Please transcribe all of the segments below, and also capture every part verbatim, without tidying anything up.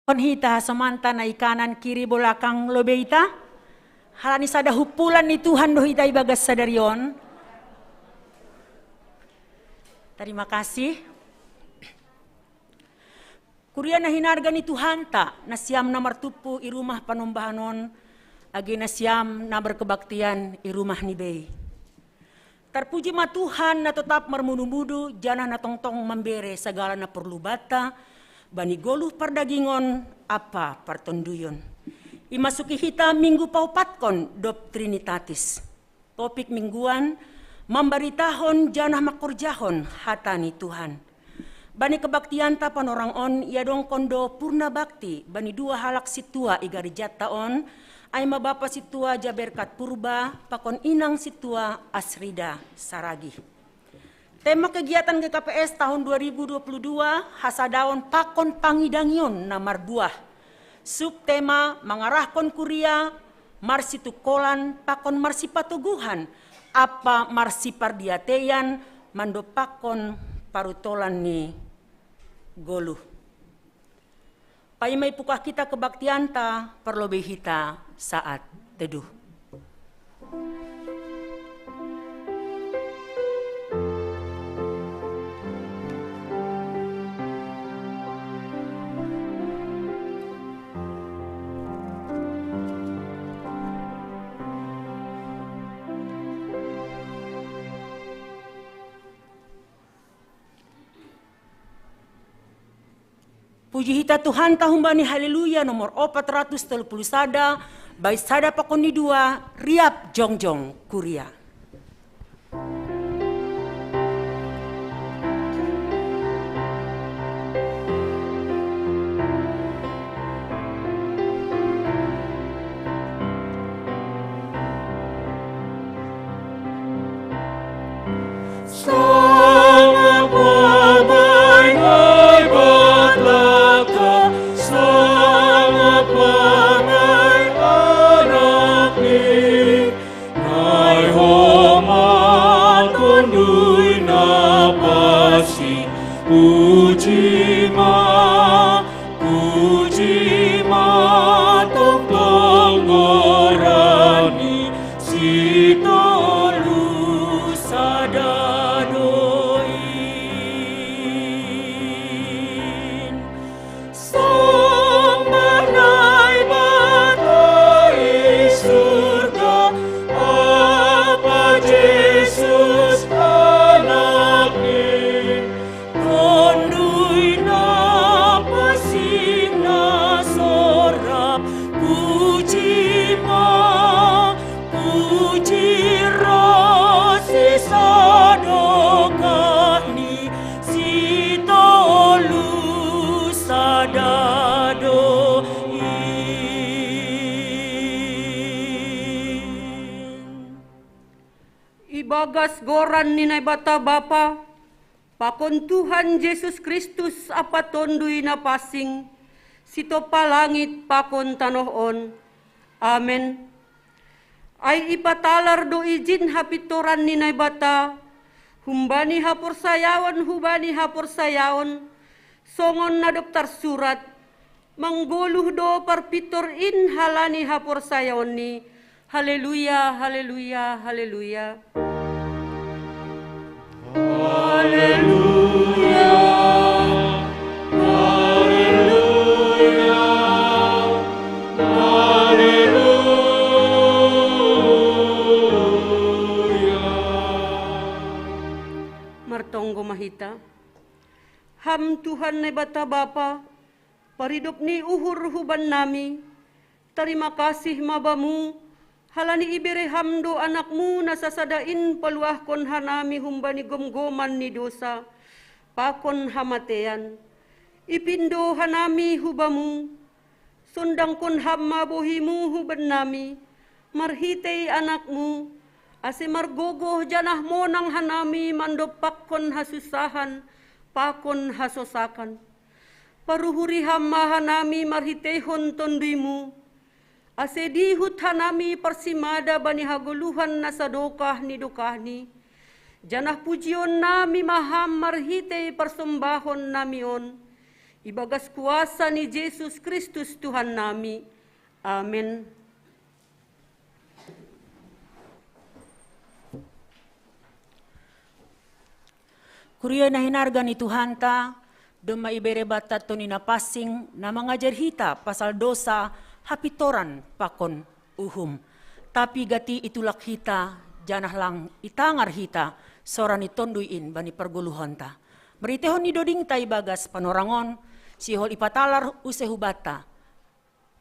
Kon hita hasomanta na i kanan kiri bolakang lobeita, halani sada humpulan ni Tuhan do hita ibagas sadari on. Terima kasih. Kuria na hinarga ni Tuhanta, nasiam na martumpu i rumah panombahan on, age nasiam na berkebaktian i rumah ni bei. Tarpuji ma Tuhan na totap marmudu-mudu, janah na tongtong mambere sagala na porlu banta, bani goluh pardagingon ampa partonduyon. Imasuki hita minggu paopatkon dob Trinitatis. Topik mingguan, mambaritahon janah mangkorjahon hata ni Tuhan. Bani kebaktianta panorang on iadongkon do purna bakti bani dua halak sintua i garejanta on, ai ma bapa sintua Jaberkat Purba pakon inang sintua Asrida Saragih. Tema kegiatan G K P S tahun dua ribu dua puluh dua, hasadaon pakon pangidangion na marbuah. Subtema mangarahkon kuria marsitungkolan pakon marsipatoguhan ampa marsipardiateian mandompakkon parutolan ni goluh. Paima ipukah hita kebaktianta, parlobei hita saat teduh. Puji hita Tuhanta humbani Haleluya nomor opat ratus tolu puluh sada, bait sada pakon ni dua, riap jongjong kuria. Sangap amai Naibata, sangap amai Anak ni, nai homa Tondui na pansing, puji ma, puji ma tongtong goran ni, sitolu sada do in. Sambah Naibata i surga, Bapa Jesus Anak ni, Tondui na pansing na sorap, puji ma, puji ro sisadokah ni, sitolu sada do in. Ibagas goran ni Naibata Bapa, pakon Tuhan Jesus Kristus ampa Tondui na pansing, sitompa langit pakon tanoh on. Amen. Ai ipatalar do ijin hapintoran ni Naibata, humbani haporsayaon hubani haporsayaon, songon na dob tarsurat, manggoluh do parpintor in halani haporsayaonni. Haleluya, haleluya, haleluya. Haleluya, haleluya, haleluya. Martonggo ma hita. Ham Tuhan Naibata Bapa, paridop ni uhur hubannami, tarima kasih ma Bamu, halani ibere Ham do Anakmu na sasada in paluahkon hanami humbani gomgoman ni dosa pakon hamatean. Ipindo hanami hu Bamu, sondangkon Ham ma bohiMu hubannami, marhitei Anakmu, ase margogoh janah monang hanami mandompakkon hasunsahan pakon hasosakan. Paruhuri Ham ma hanami marhiteihon TonduyMu, ase dihut hanami parsimada bani hagoluhan na sadokah ni dokahni, janah pujionnami ma Ham marhitei parsombahonnami on, Ibagas kuasa ni Jesus Kristus Tuhan nami. Amen. Kuria na hinarga ni Tuhanta, doma ibere bata toni na passing na mangajar hita pasal dosa, hapitoran pakon uhum. Tapi gati itulak hita, janah lang itangar hita sora ni Tonduy in bani pargoluhanta. Marhiteihon ni dodingta ibagas panorangon, sihol ipatalar use hubata.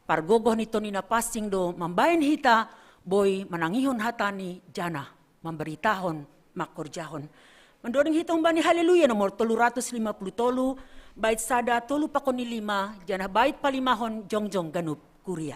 Pargogoh ni toni na passing do mambahen hita boi manangihon hatani janah mambaritahon mangkorjahon. Mandoding hita humbani Haleluya nomor tolu ratus lima puluh tolu, bait sada tolu pakon ni lima, janah bait palimahon jongjong ganup kuria.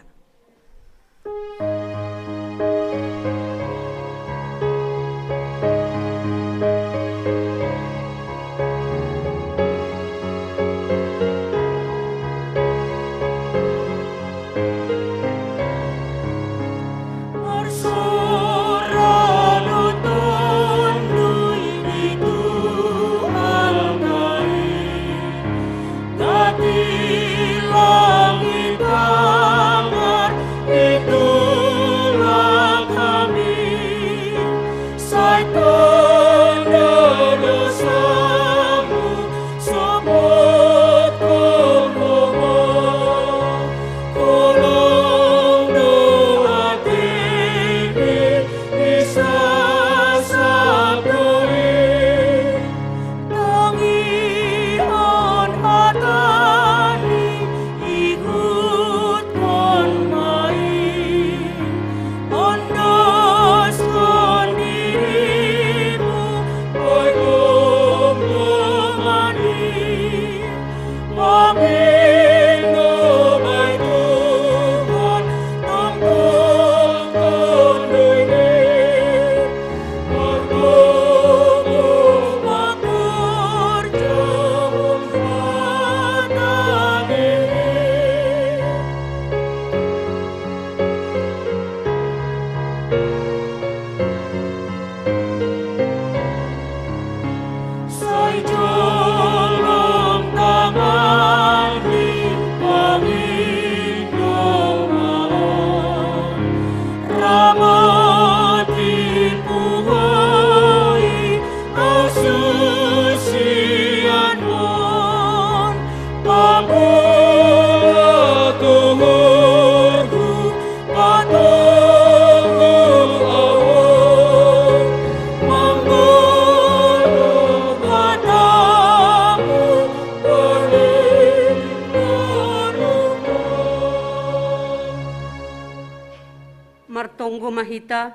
Martonggo ma hita.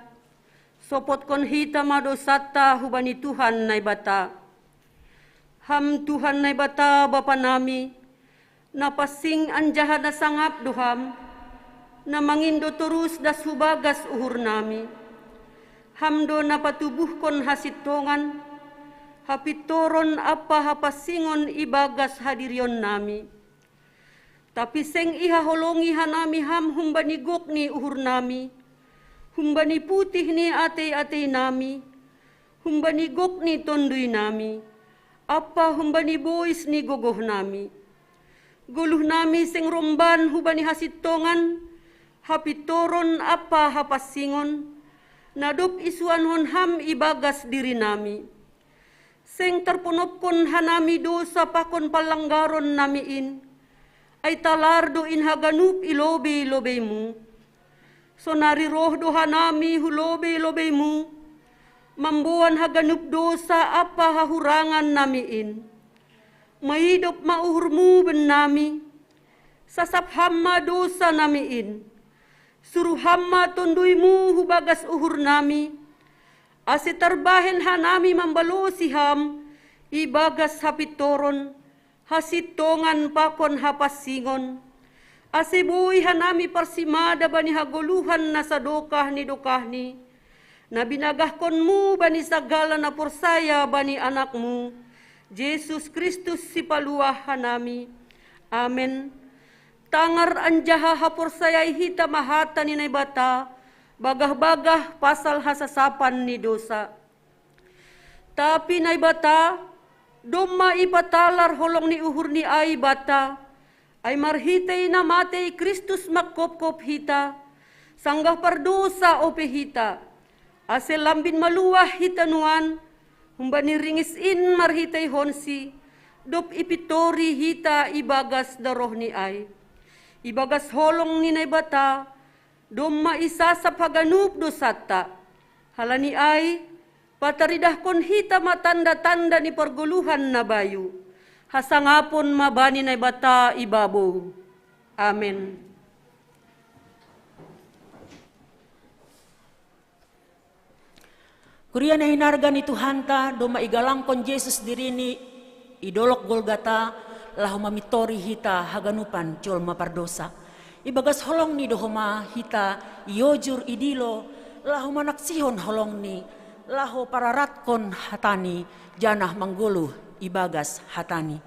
Sopotkon hita ma dosanta hubani Tuhan Naibata. Ham Tuhan Naibata Bapa nami, na pansing anjaha na sangap do Ham, na mangindo torus das hubagas uhur nami. Ham do na patubuhkon hasintongan, hapintoron ampa hapansingon ibagas hadirion nami. Tapi seng ihaholongi hanami Ham humbani gok ni uhur nami, humbani putih ni atei-atei nami, humbani gok ni tonduy nami, ampa humbani bois ni gogoh nami. Goluh nami seng romban hubani hasintongan, hapintoron ampa hapansingon, na dob isuankon Ham ibagas diri nami. Seng tarponopkon hanami dosa pakon panlanggaron nami in, ai talar do in haganup i lobei-lobeiMu. Sonari roh do hanami hu lobei-lobeiMu, mamboan haganup dosa ampa hahurangan nami in. Maidop ma uhurMu bennami, sasap Ham ma dosa nami in. Suruh Ham ma TonduyMu hubagas uhur nami, ase tarbahen hanami mambalosi Ham ibagas hapintoron, hasintongan pakon hapansingon, ase boi hanami parsimada bani hagoluhan na sadokah ni dokahni, na binagahkonMu bani sagala na porsaya bani AnakMu, Jesus Kristus Sipaluah hanami. Amen. Tangar anjaha haporsayai hita ma hata ni Naibata, bagah-bagah pasal hasasapan ni dosa. Tapi Naibata, Domma ipatalar holong ni uhur ni ai banta, ai marhitei na matei Kristus mangkopkop hita, sanggah pardosa ope hita, ase lambin maluah hita nuan, humbani ringis in marhiteihonsi, dob ipintori hita ibagas darohni ai. Ibagas holong ni Naibata, domma isasap haganup dosanta. Halani ai, pataridahkon hita ma tanda-tanda ni pargoluhan na bayu. Hasangapon ma bani Naibata ibabou. Amen. Kuria na hinarga ni Tuhanta, domma igalangkon Jesus dirini i dolok Golgata, laho mamintori hita haganupan jolma pardosa. Ibagas holongni do homa hita iojur idilo, laho manaksihon holongni, laho pararatkon hatani, janah manggoluh ibagas hatani.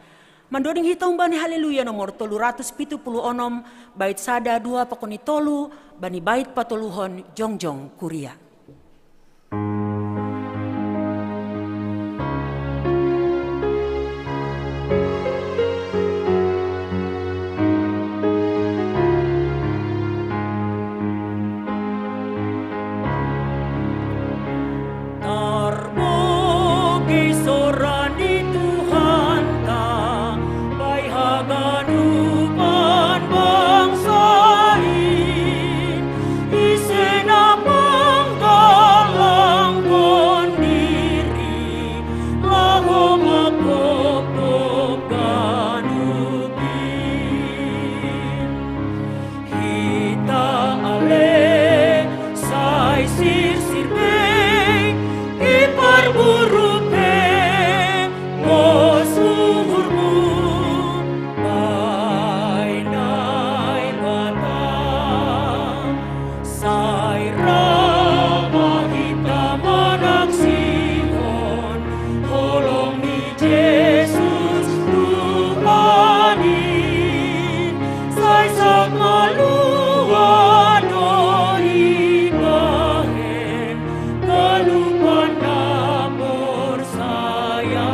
Mandoding hita umbani Haleluya nomor tolu ratus pitu puluh onom, bait sada, dua, pakon ni tolu, bani bait patoluhon jongjong kuria. Tarbogei sora ni Tuhanta, bai haganupan bangsa in, ise na manggalangkon diri, laho mangkopkop ganup in. Hita ale sai sirsir bei, i parboru pe pos uhurmu, bai Naibata. Sai ra ma hita manaksihon holong ni Jesus Tuhan in, sai sap maluah do ibahen ganupan na porsaya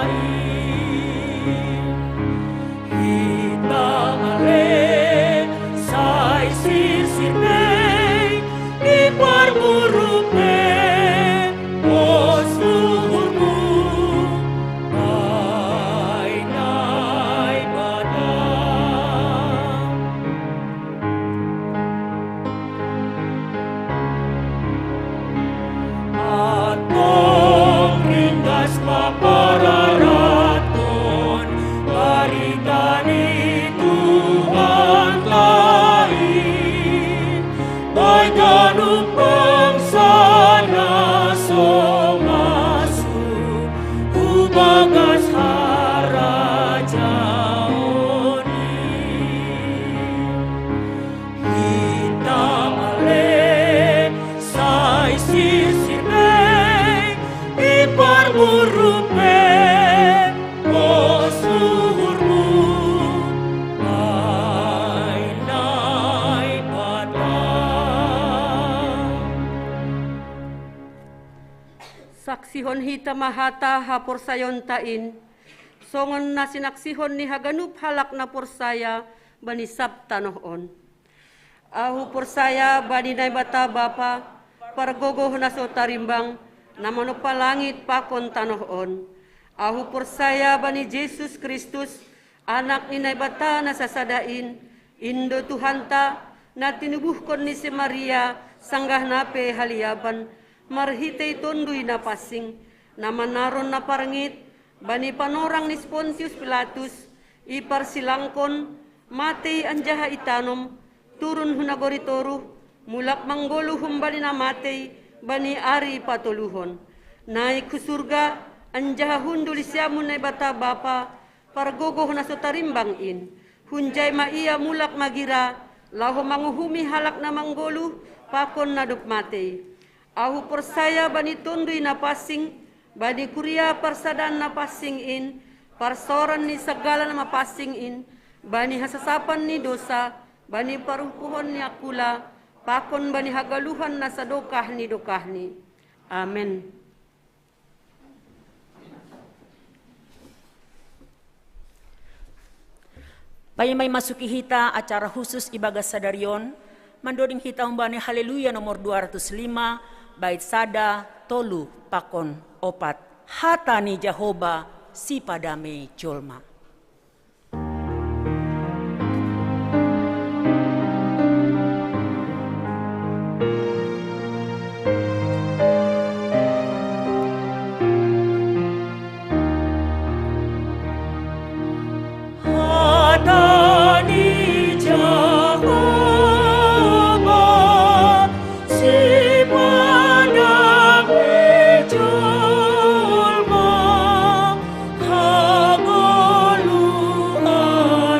in. Hita ale sai sirsir bei, i parboru pe pos uhurmu, bai Naibata. Antong ringgas ma pararatkon barita ni Tuhanta in, bai ganup bangsa na so masuk hu bagas harajaon in. Hita ale sai sirsir bei, i parboru pe pos uhurmu, bai Naibata. Saksihon hita ma hata haporsayaonta in, songon na sinaksihon ni haganup halak na porsaya bani sab tanoh on. Ahu porsaya bani Naibata Bapa, pargogoh na so tarimbang, na manompa langit pakon tanoh on. Ahu porsaya bani Jesus Kristus, Anak ni Naibata na sasada in, in do Tuhanta, na tinubuhkon ni si Maria, sanggah na pe haliaban, marhitei Tonduy Napansing, na manaron na parngit bani panorang ni si Pontius Pilatus, iparsilangkon, matei anjaha itanom, turun hu nagori toruh, mulak manggoluh humbani na matei bani ari patoluhon. Naik hu surga, anjaha hundul di siamun Naibata Bapa, pargogoh na so tarimbang in. Hunjai ma Ia mulak magira, laho manguhumi halak na manggoluh pakon na dob matei. Ahu porsaya bani Tonduy Napansing, bani kuria parsadaan na pansing in, parsaoran ni sagala na mapansing in, bani hasasapan ni dosa, bani parumpuhon ni angkula, pakon bani hagoluhan na sadokah ni dokahni. Amen. Bayu mai masuki hita acara khusus ibagas sadari on, mandoding hita humbani Haleluya nomor dua ratus lima, bait sada, tolu, pakon opat. Hata ni Jahowa sipadame jolma. Hata ni Jahowa sipadame jolma hagoluhan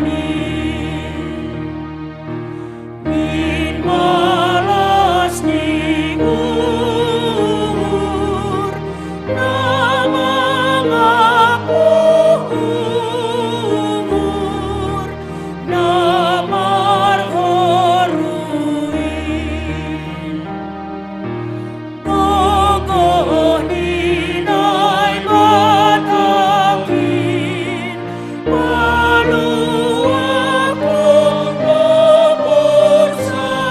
i. Min malas ni uhur na mangapuh uhur na marhoru i. Gogoh ni Naibata kin paluahon porsaya,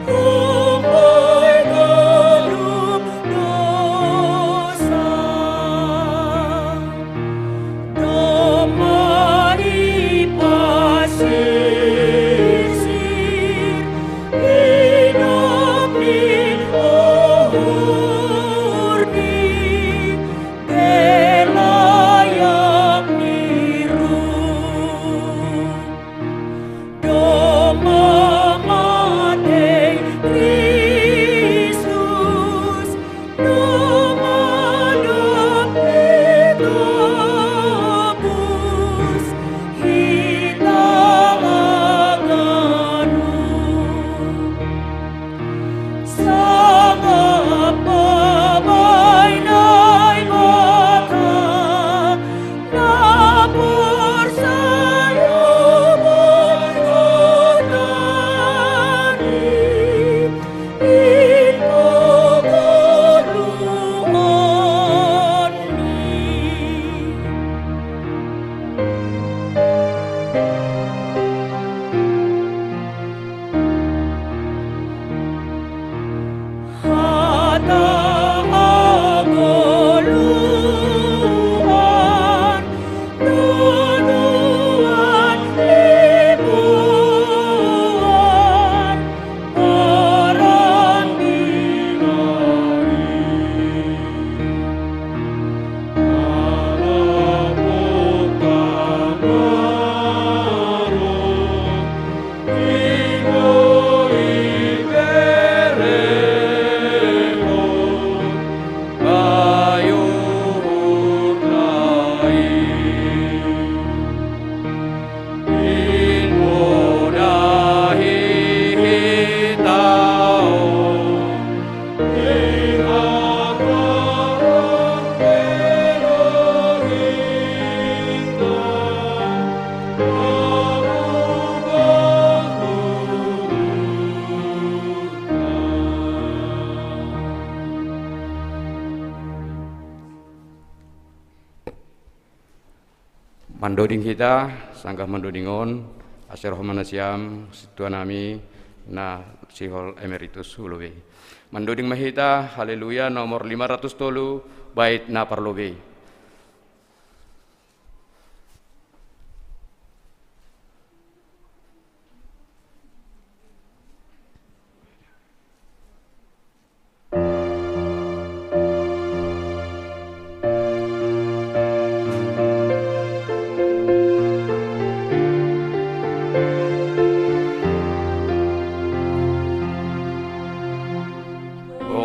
umpoi ganup dosa. Domma i pasisir, idop ni uhur ni, gelayap ni ruh. Domma matei Kristus, domma dob itobus hita haganup. Sangap babai Naibata, na porsaya boi hotani, in pogoluhon ni. Hata hagoluhan, nuanan leboan, parandilan i. Mandoding hita, sanggah mandoding on, asi roh ma nasiam, sintua nami, na sihol emeritus hu lobei. Mandoding ma hita, Haleluya, nomor lima ratus tolu, bait na parlobei.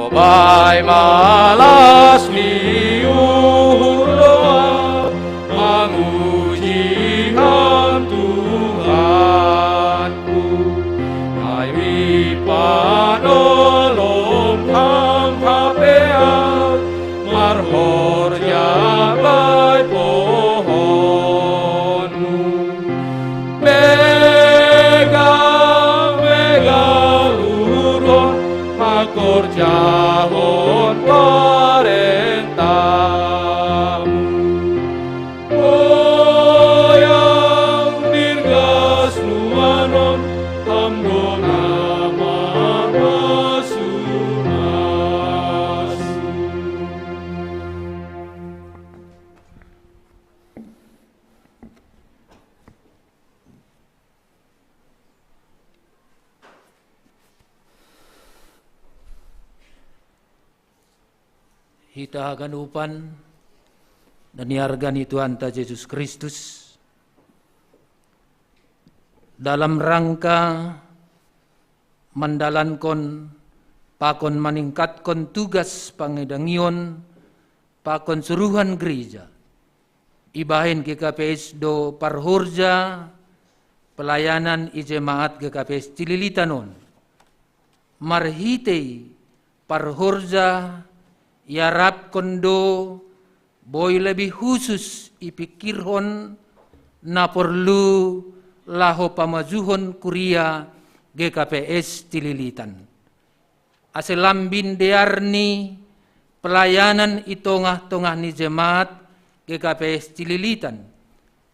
Obai malas ni uhur doa, manguji Ham Tuhanku. Ai ripanolong Ham hapean, marhorja bai pohonmu. Mega, mega uhurhon, mangkorjahon parentah. Ambo nama masu-masu. Hita haganupan na niarga ni Tuhanta Jesus Kristus, dalam rangka mandalankon pakon maningkatkon tugas pangidangion pakon suruhan gereja, ibahen G K P S do parhorja pelayanan i jemaat G K P S Cililitan on. Marhitei parhorja iarapkon do boi lebih khusus ipikirhon na porlu laho pamajuhon kuria G K P S Cililitan. Ase lambin dearni pelayanan i tongah-tongah ni jemaat G K P S Cililitan.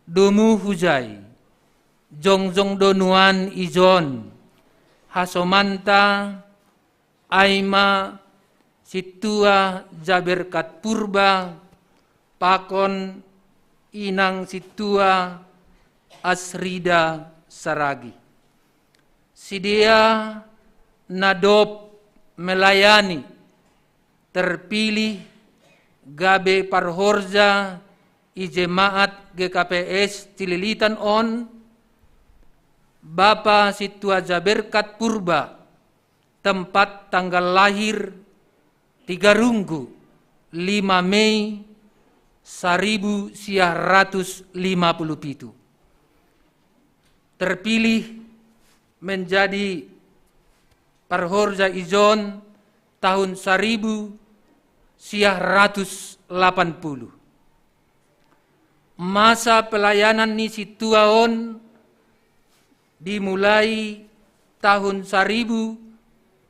Domu hujai, jongjong do nuan ijon, hasomanta, ai ma Sintua Jaberkat Purba pakon Inang Sintua Asrida Saragi. Sidea na dob melayani, terpilih gabe parhorja i jemaat G K P S Cililitan on, Bapa Sintua Jaberkat Purba, tempat tanggal lahir Tigarunggu, lima Mei saribu siah ratus lima puluh pitu. Terpilih menjadi parhorja ijon tahun saribu siah ratus lapan puluh. Masa pelayanan ni sintua on dimulai tahun saribu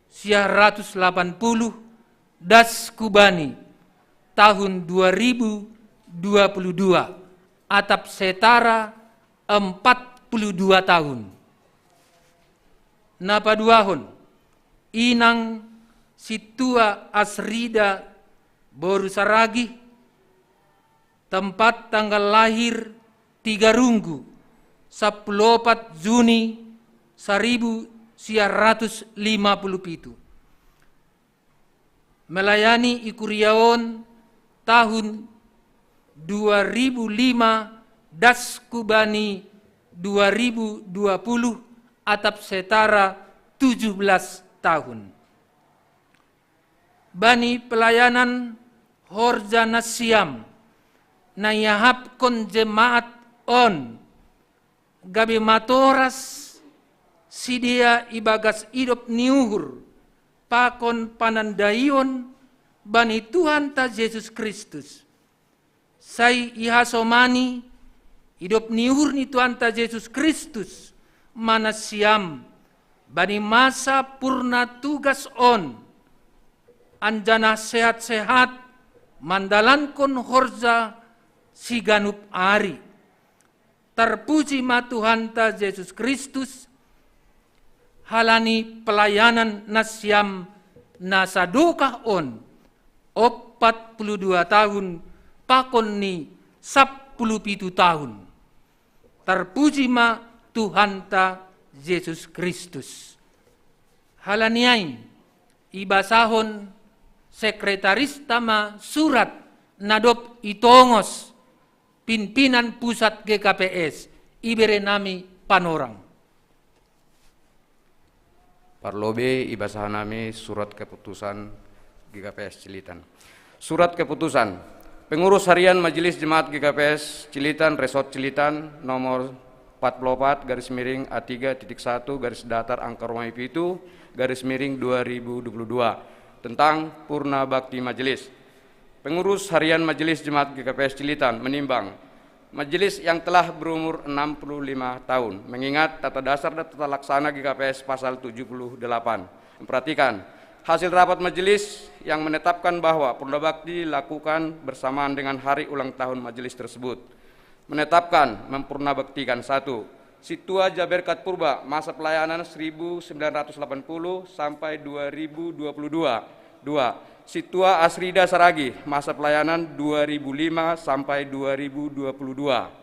siah ratus lapan puluh das kubani tahun dua ribu dua puluh dua, atap setara empat puluh dua tahun. Na paduahon, Inang Sintua Asrida boru Saragi, tempat tanggal lahir Tigarunggu, sampulu opat Juni saribu siah ratus lima puluh pitu. Melayani i kuria on tahun dua ribu lima das kubani dua ribu dua puluh, atap setara tujuh belas tahun. Bani pelayanan horja nasiam na iahapkon jemaat on, gabe matoras sidea ibagas idop ni uhur pakon panandaion bani Tuhanta Jesus Kristus. Sai ihasomani idop ni uhur ni Tuhanta Jesus Kristus ma nasiam bani masa purna tugas on, anjana sehat-sehat mandalankon horja siganup ari. Tarpuji ma Tuhanta Jesus Kristus, halani pelayanan nasiam na sadokah on, opat puluh dua tahun pakon ni sampulu pitu tahun. Tarpuji ma Tuhanta Jesus Kristus. Halani ai, ibasahon sekretarista ma surat na dob itongos pimpinan pusat G K P S, ibere nami panorang. Parlobei ibasahon nami surat keputusan G K P S Cililitan. Surat keputusan Pengurus Harian Majelis Jemaat G K P S Cililitan, Resort Cililitan, nomor empat puluh empat garis miring A tiga titik satu garis datar angka Romawi pitu garis miring dua ribu dua puluh dua, tentang Purna Bakti Majelis. Pengurus Harian Majelis Jemaat G K P S Cililitan menimbang, majelis yang telah berumur enam puluh lima tahun, mengingat tata dasar dan tata laksana G K P S pasal tujuh puluh delapan. Memperhatikan, hasil rapat majelis yang menetapkan bahwa Purna Bakti dilakukan bersamaan dengan hari ulang tahun majelis tersebut. Menetapkan, mempurnabaktikan: satu, Situa Jaber Katpurba, masa pelayanan seribu sembilan ratus delapan puluh sampai dua ribu dua puluh dua. Dua. Situa Asrida Saragi, masa pelayanan dua ribu lima sampai dua ribu dua puluh dua.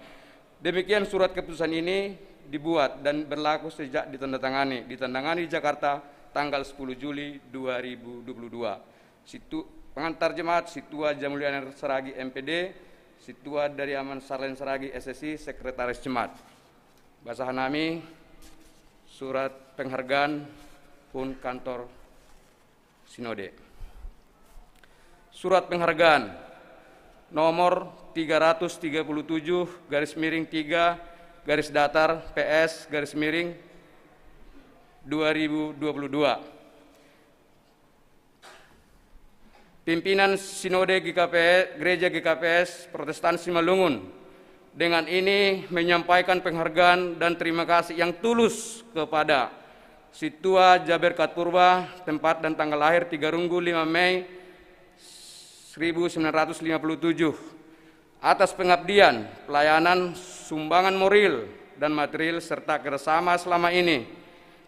Demikian surat keputusan ini dibuat dan berlaku sejak ditandatangani, ditandatangani di Jakarta tanggal sepuluh Juli dua ribu dua puluh dua. Situ, pengantar jemaat, Situa Jamuliana Saragi M P D, Situa Dariaman Sarlen Saragi S S I, Sekretaris Jemaat. Basahan nami surat penghargaan pun kantor Sinode. Surat penghargaan nomor tiga ratus tiga puluh tujuh garis miring tiga garis datar P S garis miring dua ribu dua puluh dua. Pimpinan Sinode G K P, Gereja G K P S Protestan Simalungun, dengan ini menyampaikan penghargaan dan terima kasih yang tulus kepada Situa Jaber Katpurba, tempat dan tanggal lahir Tiga Runggu, lima Mei seribu sembilan ratus lima puluh tujuh, atas pengabdian, pelayanan, sumbangan moral dan material, serta kerjasama selama ini,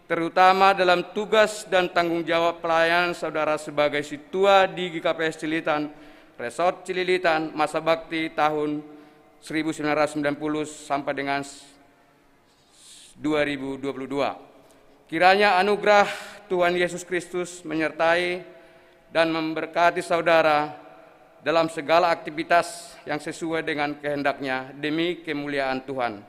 terutama dalam tugas dan tanggung jawab pelayanan saudara sebagai Situa di G K P S Cililitan, Resort Cililitan, masa bakti tahun seribu sembilan ratus sembilan puluh sampai dengan dua ribu dua puluh dua. Kiranya anugerah Tuhan Yesus Kristus menyertai dan memberkati saudara dalam segala aktivitas yang sesuai dengan kehendaknya demi kemuliaan Tuhan.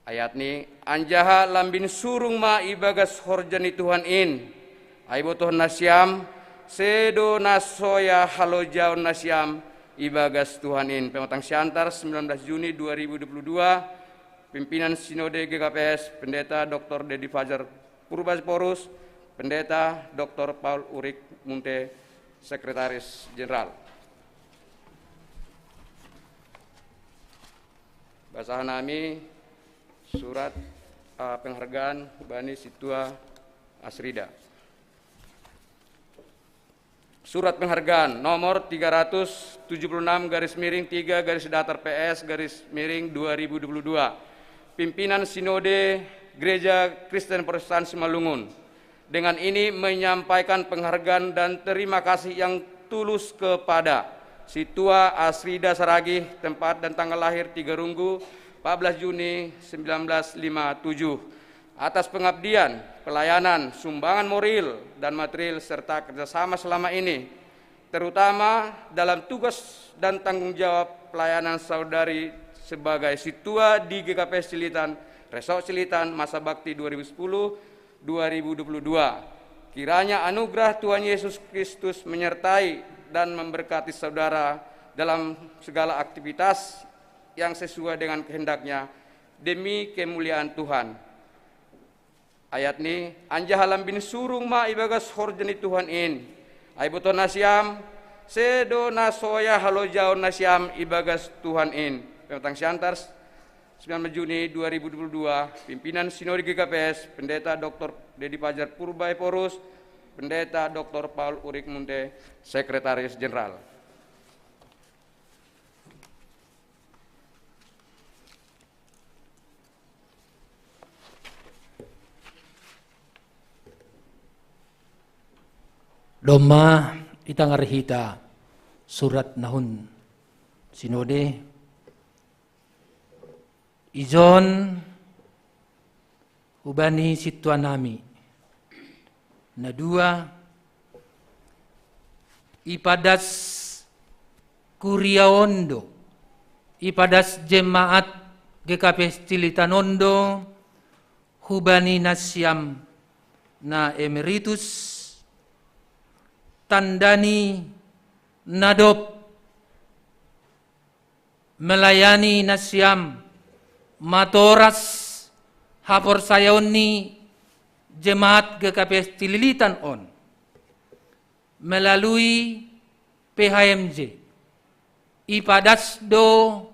Ayat ni, anjaha lambin surung ma ibagas horja ni Tuhan in. Ai botoh nasiam, sedo na soya halojaon nasiam ibagas Tuhan in. Pematang Siantar, sembilan belas Juni dua ribu dua puluh dua, pimpinan Sinode G K P S, Pendeta Doktor Dedi Fajar Purbaporus, Pendeta Doktor Paul Urik Munte, Sekretaris Jenderal. Basahan nami surat uh, penghargaan bani Situa Asrida. Surat penghargaan nomor tiga ratus tujuh puluh enam garis miring tiga garis datar P S garis miring dua ribu dua puluh dua. Pimpinan Sinode Gereja Kristen Protestan Simalungun dengan ini menyampaikan penghargaan dan terima kasih yang tulus kepada Situa Asrida Saragih, tempat dan tanggal lahir Tiga Runggu, empat belas Juni sembilan belas lima tujuh, atas pengabdian, pelayanan, sumbangan moral dan material, serta kerjasama selama ini, terutama dalam tugas dan tanggung jawab pelayanan saudari sebagai Situa di G K P S Cililitan, Resort Cililitan, masa bakti dua ribu sepuluh dua ribu dua puluh dua. Kiranya anugerah Tuhan Yesus Kristus menyertai dan memberkati saudara dalam segala aktivitas yang sesuai dengan kehendaknya demi kemuliaan Tuhan. Ayat ni, anjaha lambin surung ma ibagas horja ni Tuhan in. Ai botoh nasiam, sedo na soya halojaon nasiam ibagas Tuhan in. Pematang Siantar, sembilan belas Juni dua ribu dua puluh dua, pimpinan Sinode G K P S, Pendeta Doktor Dedi Fajar Purbaporus, Pendeta Doktor Paul Urik Munte, Sekretaris Jenderal. Domma itangari hita surat nahun Sinode, ijon hubani sintua nami. Na dua, ipadas kuria on do, ipadas jemaat G K P S Cililitan on do hubani nasiam na emeritus, tanda ni na dob melayani nasiam matoras haporsayaon ni jemaat G K P S Cililitan on melalui P H M J. Ipadas do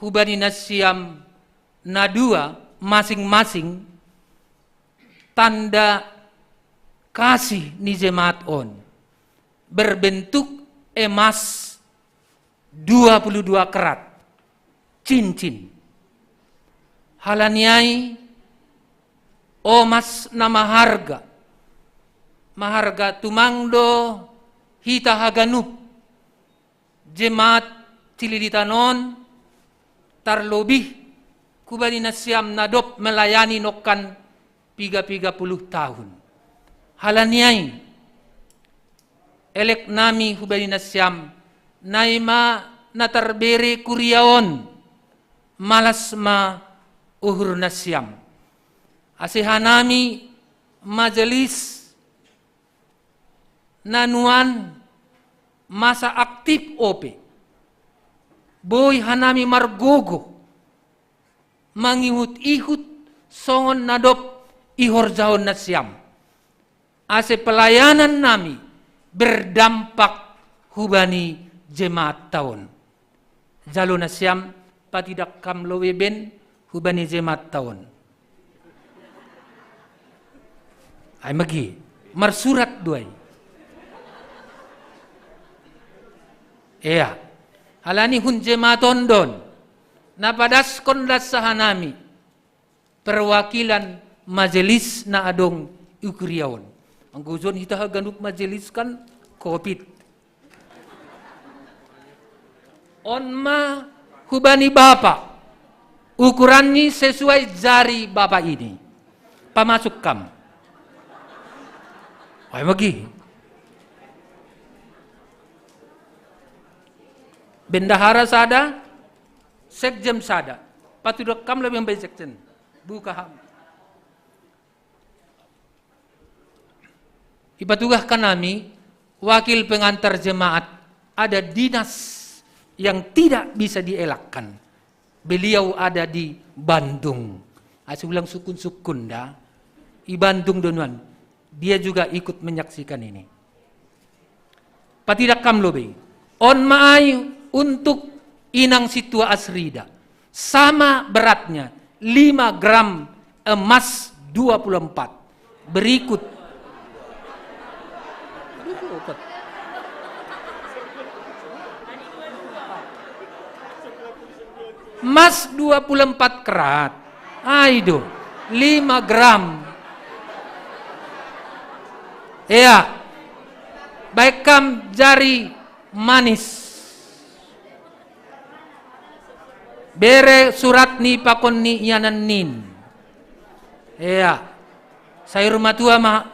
hubani nasiam na dua masing-masing tanda kasih ni jemaat on, berbentuk emas dua puluh dua karat, cincin. Halani ai, omas na maharga, maharga tumang do hita haganup jemaat Cililitan on, tarlobih hubani nasiam na dob melayani nongkan piga-piga puluh tahun. Halani ai, elek nami hubani nasiam, na i ma na tarbere kuria on, malas ma uhur nasiam. Ase hanami majelis na nuan masa aktif ope, boi hanami margogo mangihut-ihut songon na dob ihorjahon nasiam, ase pelayanan nami berdampak hubani jemaat ta on. Jalo nasiam, patidak kam lobei ben hubani jemaat ta on. Ai magi, marsurat do ai. Ea, halani hun jemaat on do on na padaskon das hanami perwakilan majelis na adong i kuria on. Anggo jon hita haganup majelis kan covid. On ma hubani bapa, ukuranni sesuai jari bapa ini. Pamasuk kam. Ai magi. Bendahara sada, sekjen sada. Patudok kam lobei mambaen sekjen. Buka ham. Ipatugah hanami wakil pengantar jemaat, ada dinas yang tidak bisa dielakkan. Beliau ada di Bandung. Ase ulang sukun-sukun da. I Bandung do nuan. Dia juga ikut menyaksikan ini. Patidak kam lobei. On ma ai untuk inang sintua Asrida. Sama beratnya, lima gram emas dua puluh empat. Berikut. Emas dua puluh empat karat. Ai do, lima gram. Ea, baen kam jari manis. Bere surat ni pakon ni ianan nin. Ea, sai rumah tua ma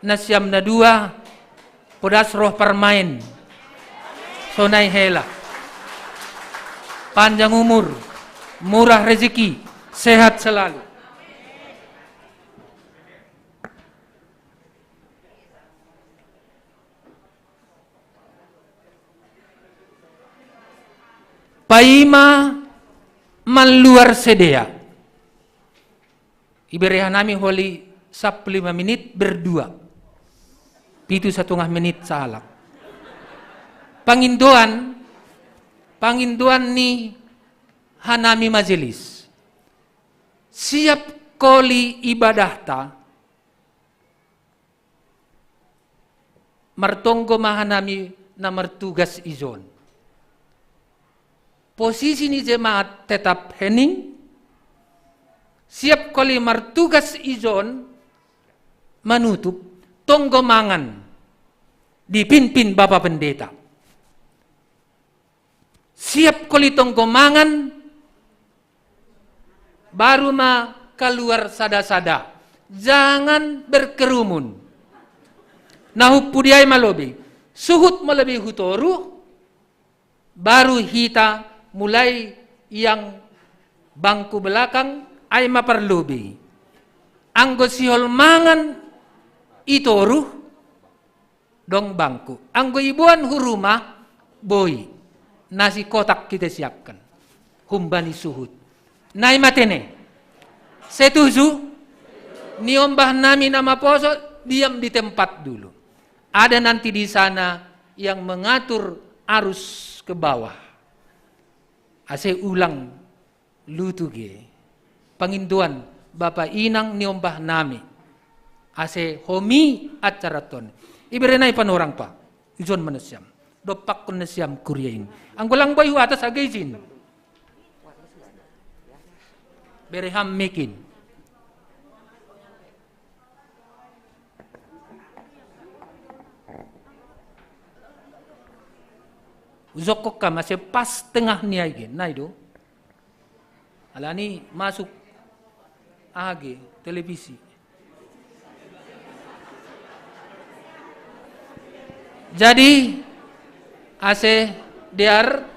nasiam na dua, podas roh parmaen. Sonai hela. Panjang umur, murah rezeki, sehat selalu. Paima manluar sedea. Ibere hanami holi sampulu lima menit berdua. Pitu satongah menit sahalak. Pangindoan, pangindoan ni hanami majelis. Siap holi ibadahta, martonggo ma hanami na martugas ijon. Posisi ni jemaat tetap hening, siap holi martugas ijon, manutup, tonggo mangan, dipimpin Bapa Pendeta. Siap holi tonggo mangan, baru ma kaluar sada-sada. Jangan berkerumun. Na humpudi ai ma lobei. Suhut ma lobei hu toru, baru hita mulai yang bangku belakang ai ma parlobei. Anggo sihol mangan i toru, dong bangku. Anggo iboan hu rumah, boi. Nasi kotak hita siapkan. Humbani suhut. Nai ma tene. Setuju? Niombah nami na maposo, diam di tempat dulu. Ada nanti di sana yang mengatur arus ke bawah. Ase ulang lutu ge. Pangindoan bapa inang niombah nami. Ase homi acara on. Ibere nai panorang pa. Ijon ma nasiam. Dompakkon nasiam kuria in. Anggo lang boi hu atas age ijin. Bereham mikin. Uzok ko ka masih pas tengah ni aige, nai do. Alani masuk age televisi. Jadi, ase diar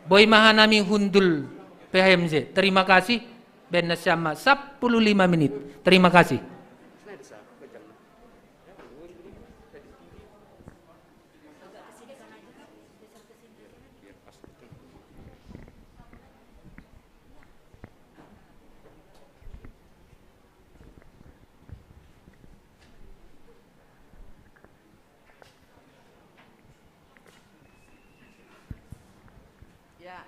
boy mahanami hundul P H M Z. Terima kasih. Ben na siama sepuluh lima menit. Terima kasih. Ya,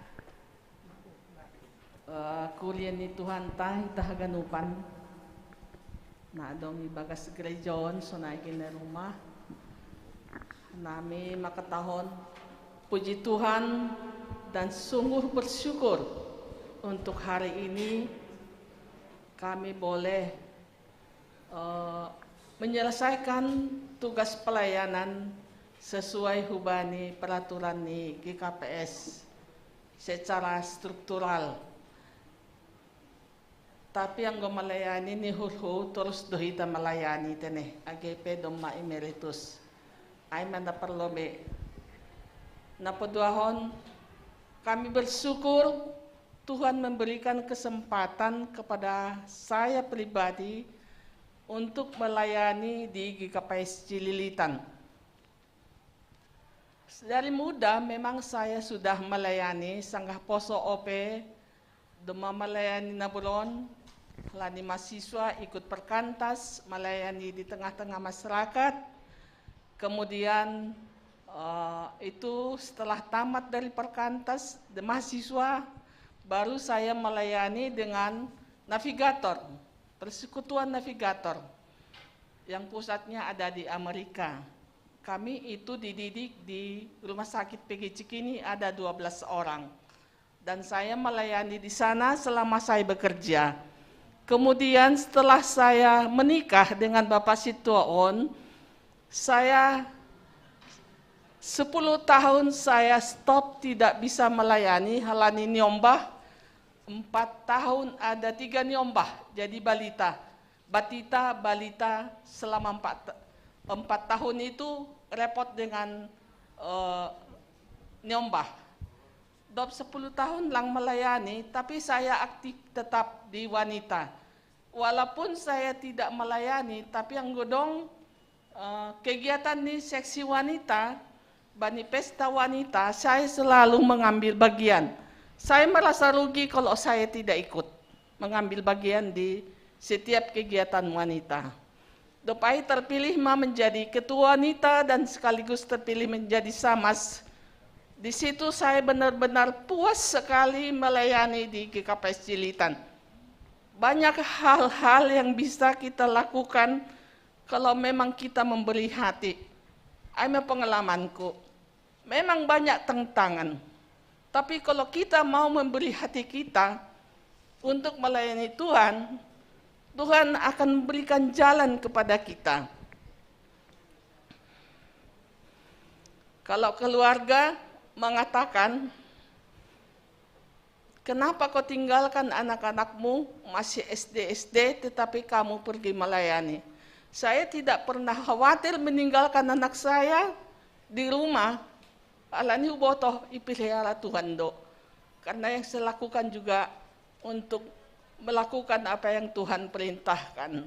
eh, kulian ni Tuhan tahi tahaganupan. Na dong ibagas gereja on sonai gene rumah. Nami makatahon, puji Tuhan dan sungguh bersyukur untuk hari ini kami boleh eh, menyelesaikan tugas pelayanan sesuai hubani peraturan ni G K P S secara struktural. Tapi anggo melayani ni hurhu terus dohita melayani tene A G P domma emeritus. Ai manda perlobe. Napoduahon, kami bersyukur Tuhan memberikan kesempatan kepada saya pribadi untuk melayani di G K P S Cililitan. Dari muda memang saya sudah melayani sanggah poso ope, domma melayani naboron, lani mahasiswa ikut perkantas, melayani di tengah-tengah masyarakat. Kemudian eh, itu setelah tamat dari perkantas, di mahasiswa, baru saya melayani dengan navigator, persekutuan navigator yang pusatnya ada di Amerika. Kami itu dididik di rumah sakit P G Cikini, ada dua belas orang. Dan saya melayani di sana selama saya bekerja. Kemudian setelah saya menikah dengan Bapak Sitoon, saya sepuluh tahun saya stop tidak bisa melayani, alani niombah. Empat tahun ada tiga niombah jadi balita. Batita, balita selama empat, empat tahun itu repot dengan eh, niombah. Dob sepuluh tahun lang melayani, tapi saya aktif tetap di wanita. Walaupun saya tidak melayani, tapi anggo dong eh, kegiatan di seksi wanita, bani pesta wanita, saya selalu mengambil bagian. Saya merasa rugi kalau saya tidak ikut mengambil bagian di setiap kegiatan wanita. Dopai terpilih ma menjadi ketua wanita dan sekaligus terpilih menjadi samas. Di situ saya benar-benar puas sekali melayani di G K P S Cililitan. Banyak hal-hal yang bisa kita lakukan kalau memang kita memberi hati. Ai ma pengalamanku. Memang banyak tantangan. Tapi kalau kita mau memberi hati kita untuk melayani Tuhan, Tuhan akan memberikan jalan kepada kita. Kalau keluarga mengatakan, "Kenapa kau tinggalkan anak-anakmu masih S D S D tetapi kamu pergi melayani?" Saya tidak pernah khawatir meninggalkan anak saya di rumah. Alani huboto ipelihara Tuhan do. Karena yang saya lakukan juga untuk melakukan apa yang Tuhan perintahkan.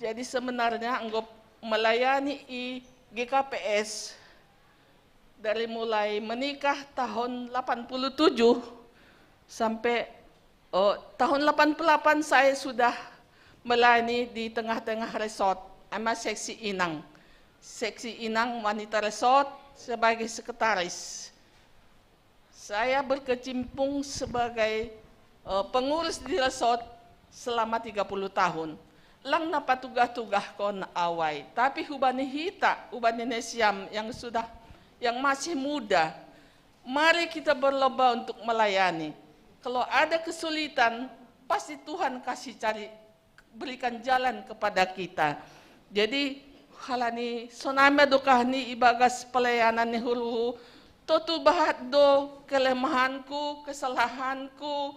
Jadi sebenarnya anggo melayani i G K P S dari mulai menikah tahun delapan puluh tujuh sampai oh, tahun delapan puluh delapan saya sudah melayani di tengah-tengah resort, ama seksi Inang. Seksi Inang wanita resort sebagai sekretaris. Saya berkecimpung sebagai eh, pengurus di resort selama tiga puluh tahun. Lang napatugah-tugahkon au ai, tapi hubani hita, hubani nasiam yang sudah, yang masih muda, mari kita berlomba untuk melayani. Kalau ada kesulitan, pasti Tuhan kasih cari, berikan jalan kepada kita. Jadi, hal ini, so nami ma dokahni ibagas pelayanan ni huruhu, totu bahat do kelemahanku, kesalahanku,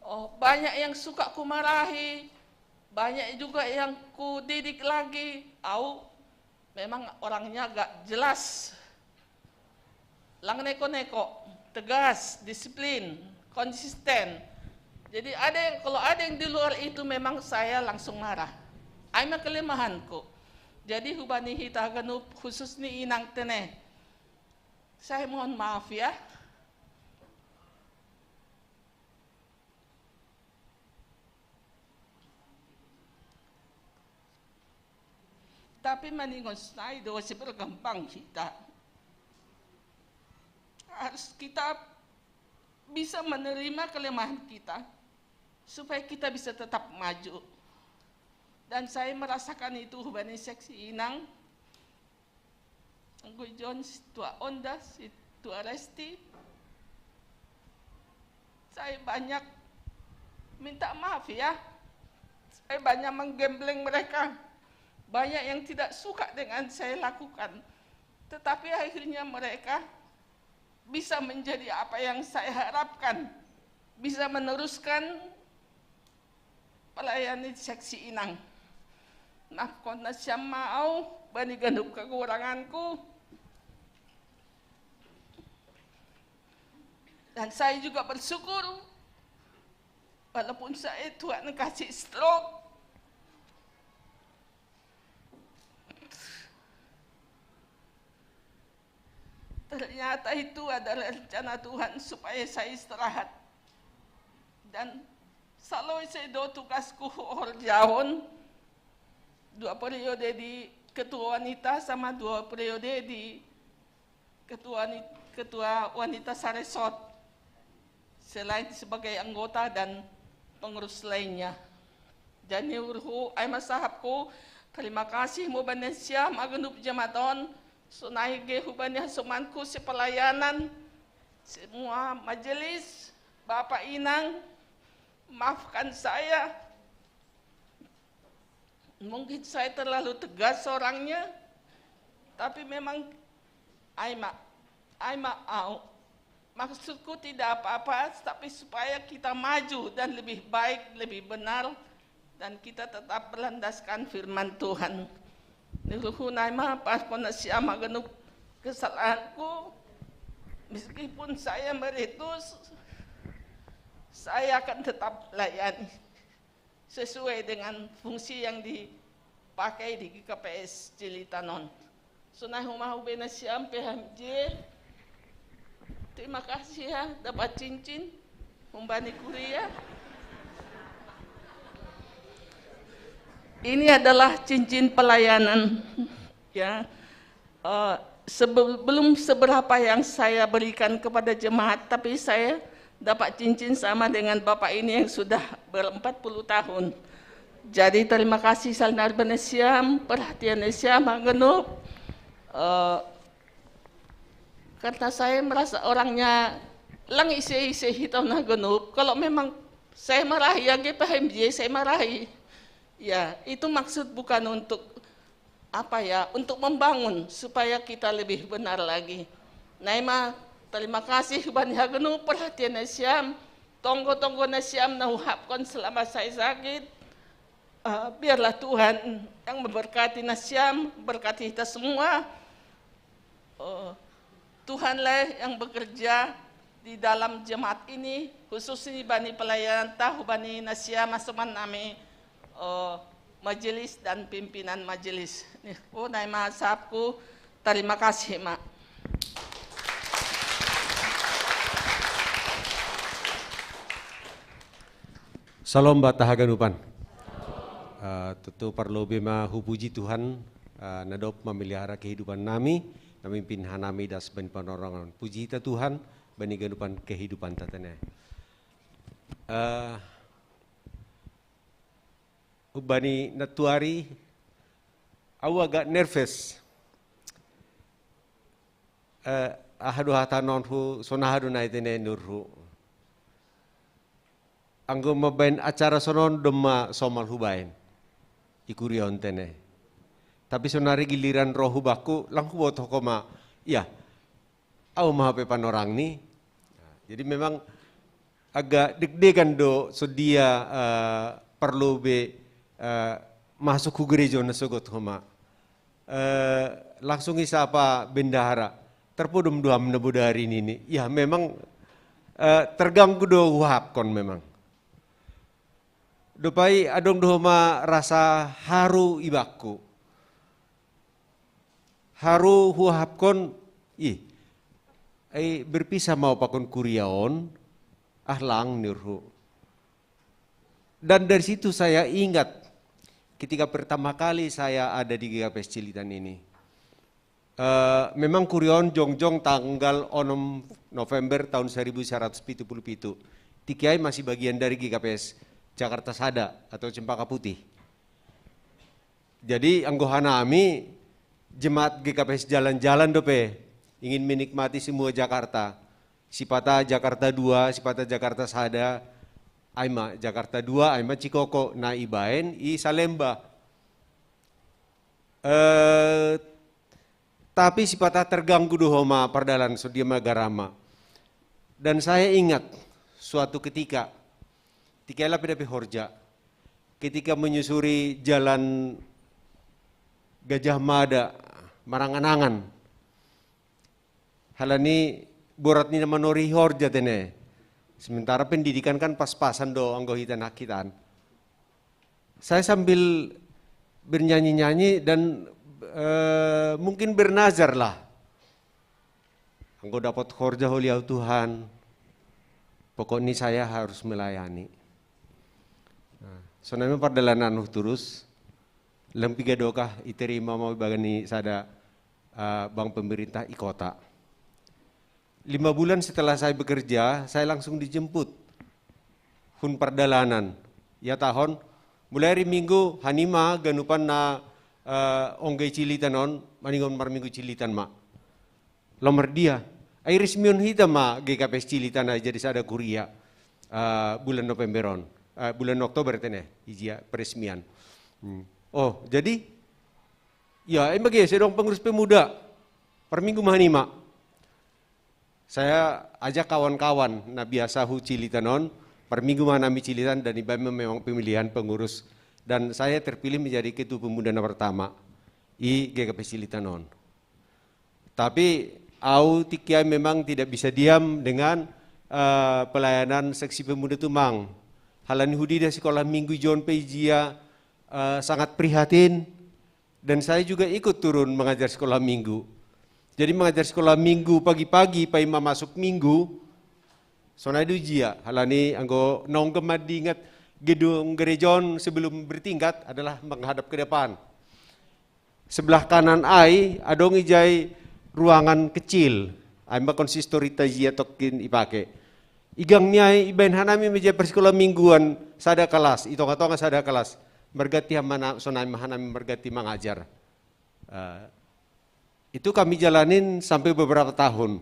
oh, banyak yang suka kumarahi, banyak juga yang kudidik lagi, au memang orangnya agak jelas. Lang neko-neko, tegas, disiplin, konsisten. Jadi ada yang, kalau ada yang di luar itu memang saya langsung marah. Ai ma kelemahanku. Jadi hubani hita haganup khusus ni inang tene. Saya mohon maaf ya. Tapi maningon sai do si berkembang kita. Harus kita bisa menerima kelemahan kita supaya kita bisa tetap maju. Dan saya merasakan itu hubani seksi inang. Anggo ijon si tua Onda, si tua Resti. Saya banyak minta maaf ya. Saya banyak menggembleng mereka. Banyak yang tidak suka dengan saya lakukan. Tetapi akhirnya mereka bisa menjadi apa yang saya harapkan. Bisa meneruskan pelayanan seksi inang. Nah, kona siam mau bani ganup kekuranganku. Dan saya juga bersyukur, walaupun saya Tuhan kasih stroke, ternyata itu adalah rencana Tuhan supaya saya istirahat. Dan selalu saya do tugasku horjaon, dua periode di ketua wanita sama dua periode di ketua, ketua wanita saresot, selain sebagai anggota dan pengurus lainnya. Jadi urhu ai ma sahapku, terima kasih mo bani siam haganup jemaat on, sonai ge hubani hasomanku si pelayanan, semua majelis, bapak inang, maafkan saya. Mungkin saya terlalu tegas orangnya, tapi memang ai ma, ai ma au. Maksudku tidak apa-apa, tapi supaya kita maju dan lebih baik, lebih benar, dan kita tetap berlandaskan firman Tuhan. Ni huhunai ma, pas kona siam haganup kesalahanku, meskipun saya meritus, saya akan tetap layani sesuai dengan fungsi yang dipakai di G K P S Cilitanon. Sonai homa hubena siam P H M J. Terima kasih ya, dapat cincin. Hubani kuria. Ini adalah cincin pelayanan. Ya, eh, sebelum seberapa yang saya berikan kepada jemaat, tapi saya dapat cincin sama dengan bapak ini yang sudah ber-, empat puluh tahun. Jadi terima kasih salnar bani siam, perhatian siam haganup. Eh, karena saya merasa orangnya lang ise-ise hita haganup. Kalau memang saya marahi, ya ge P H M J saya marahi. Ya, itu maksud bukan untuk apa ya, untuk membangun supaya kita lebih benar lagi. Nai ma, terima kasih bani haganup perhatian siam, tonggo-tonggo siam na huhapkon selama saya sakit. Eh, biarlah Tuhan yang memberkati siam, berkati kita semua. Eh, Tuhanlah yang bekerja di dalam jemaat ini, khusus ini bani pelayanan tahu bani nasia masuman nami, eh, majelis dan pimpinan majelis. Nih, ku nai ma sahapku, terima kasih ma. Salom bata haganupan. Eh, tutu parlobi ma hupuji Tuhan, eh, na dob mamelihara kehidupan nami, na mimpin hanami das bani panorongan. Puji hita Tuhan, bani ganupan kehidupan tatene. Eh, bani natuari, au agak nervous. Eh, aha do hatanon hu, sona aha do nai tene nurhu. anggo mabaen acara sonon domma somal hubaen. I kuria on tene. Tapi sonari giliran ro hubakku, lang huboto ho ma, iya, au ma hape panorangni. Nah, jadi memang agak deg-degan do songon dia, eh, parlobei, eh, masuk hu gereja on na sogot ho ma. Eh, langsung isapa bendahara. Tarpodom do am na bodari nini. Ya memang, eh, terganggu do huhapkon memang. Dope i adong do ho ma rasa haru ibakku. Haru huhapkon, ih, ai berpisah ma au pakon kuria on, ah, lang, niur hu. Dan dari situ saya ingat ketika pertama kali saya ada di G K P S Cililitan ini. Eh, memang kuria on jongjong tanggal onom November tahun seribu sembilan ratus pitu puluh pitu. Tingki ai masih bagian dari G K P S Jakarta Sada atau Cempaka Putih. Jadi anggo hanami jemaat G K P S jalan-jalan dope, ingin menikmati semua Jakarta. Sipata Jakarta Dua, sipata Jakarta Sada, ai ma Jakarta Dua, ai ma Cikoko, na ibaen i Salemba. Eh, tapi sipata terganggu do ho ma pardalanan, songon dia ma garam ma. Dan saya ingat suatu ketika, tingki ai lape dope horja, ketika menyusuri jalan Gajah Mada, marangan-angan. Halani borat ni na manoroi horja tene. Sementara pendidikan kan pas-pasan do anggo hita na hita an. Saya sambil bernyanyi-nyanyi dan, eh, mungkin bernazar lah. Anggo dapot horja holi au Tuhan, pokokni saya harus melayani. Nah, sonai ma pardalanan hu turus, lang piga dokah iterima ma au ibagas ni sada, eh, bank pemerintah i kota. Lima bulan setelah saya bekerja, saya langsung dijemput. Hun pardalanan. Ihatahon, mulai ari Minggu, hanima ganupan na, eh, ongga i Cililitan on, maningon marminggu Cililitan ma. Laho mardia. Ai resmion hita ma G K P S Cililitan ai jadi sada kuria. Eh, bulan November on. Eh, bulan Oktober tene, ijia peresmian. Hmm. Oh, jadi, ya, emang ya, saya dong pengurus pemuda. Parminggu ma hanima. Saya ajak kawan-kawan, na biasa hu Cililitan on, parminggu ma hanami Cililitan dan ibaen memang pemilihan pengurus. Dan saya terpilih menjadi ketua pemuda na pertama i G K P Cililitan on. Tapi au tingki ai memang tidak bisa diam dengan, eh, pelayanan seksi pemuda Tumang. Halani hudida sekolah minggu i jon pe ijia, eh, sangat prihatin. Dan saya juga ikut turun mengajar sekolah minggu. Jadi mengajar sekolah minggu pagi-pagi paima masuk minggu, sonai do ijia, halani anggo naung gemar diingat gedung gereja on sebelum bertingkat adalah menghadap ke depan. Sebelah kanan ai adong ijai ruangan kecil, ai ma konsistori ta ijia tongkin ipake. Igang ni ai ibaen hanami ma ijai parsekolah mingguan sada kelas, i tonga-tonga sada kelas. Marganti hana-, sonai ma hanami marganti mangajar. Eh, itu kami jalanin sampai beberapa tahun.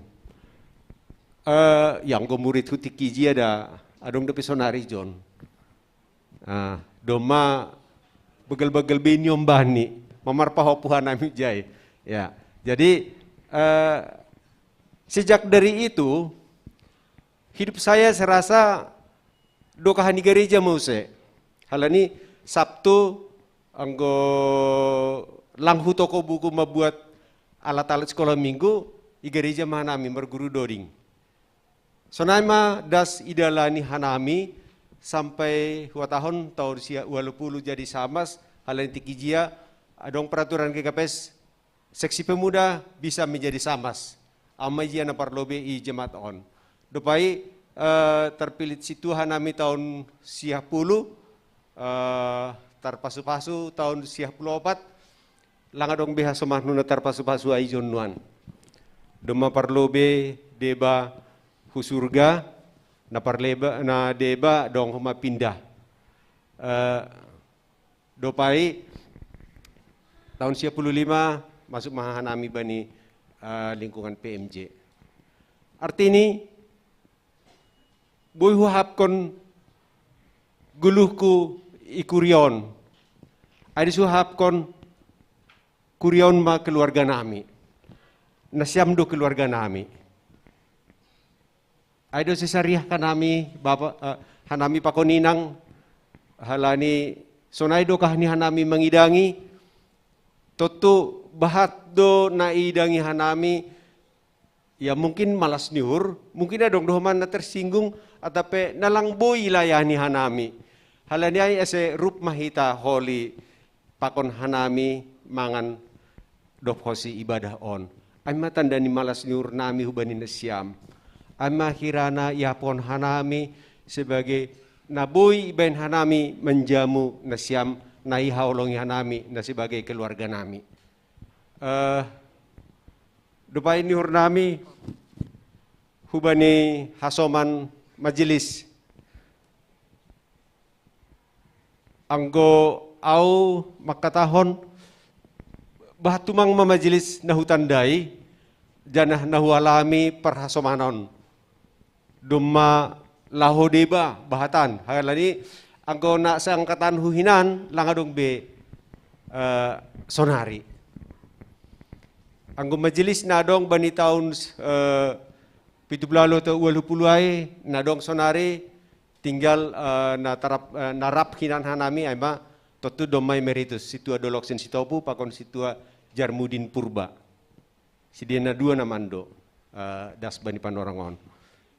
Eh, ya anggo murid hu tingki ijia da, adong dope sonari jon. Ah, domma begal-begal be niombah ni, mamarpahopu hanami ijai. Ya, jadi, eh, sejak dari itu, hidup saya serasa dokahan i gereja muse. Halani Sabtu anggo lang hu toko buku mambuat alat-alat sekolah minggu, i gereja ma hanami marguru doding. Sonai ma das idalani hanami sampai huhatahon taon sia ualu pulu jadi samas, halani tingki ijia adong peraturan G K P S, seksi pemuda bisa menjadi samas. Au ma ijia na parlobei i jemaat on. Dope i, eh, terpilih sintua hanami taon sia pulu, eh, tarpasu-pasu taon sia pulu opat, lang adong be hasomannuna tarpasu-pasu ai jon nuan. Domma parlobei deba hu surga, na parleba, na deba dong ho ma pindah. Eh, dope i taon sia pulu lima masuk ma hanami bani, eh, lingkungan P M J. Artini, boi huhapkon guluhku i kuriaon. Ai do suhapkon kuriaon ma keluarga nami. Nasiam do keluarga nami. Ai do sisariah hanami bapa, eh, hanami pakon inang, halani sonai do kahani hanami mangidangi, tontu bahat do na idangi hanami, ya mungkin malas ni uhur, mungkin adong do homa na tersinggung, atau pe na lang boi ilayani hanami. Halani ai ase rup ma hita holi pakon hanami mangan dohot hosi ibadah on. Ai ma tanda ni malas ni uhur nami hubani nasiam. Ai ma hirana iahapkon hanami sebagai na boi ibaen hanami manjamu nasiam na ihaholongi hanami na sebagai keluarga nami. Eh, dob ai ni uhur nami hubani hasoman majelis. Anggo au mangkatahon, bahat tumang ma majelis na hutandai, janah na hualami parhasomanon. Domma laho deba bahatan, halani anggo na seangkatanhu hinan lang adong be, eh, sonari. Anggo majelis na adong bani taon, eh, pitu pulu ualu atau ualu pulu ai, na adong sonari, tinggal, eh, na tarap, eh, na rap hinan hanami ai ma tontu domma emeritus, Sintua Dolok Sinsitopu pakon Sintua Jarmudin Purba. Sidea na dua na mando, eh, das bani panorang on.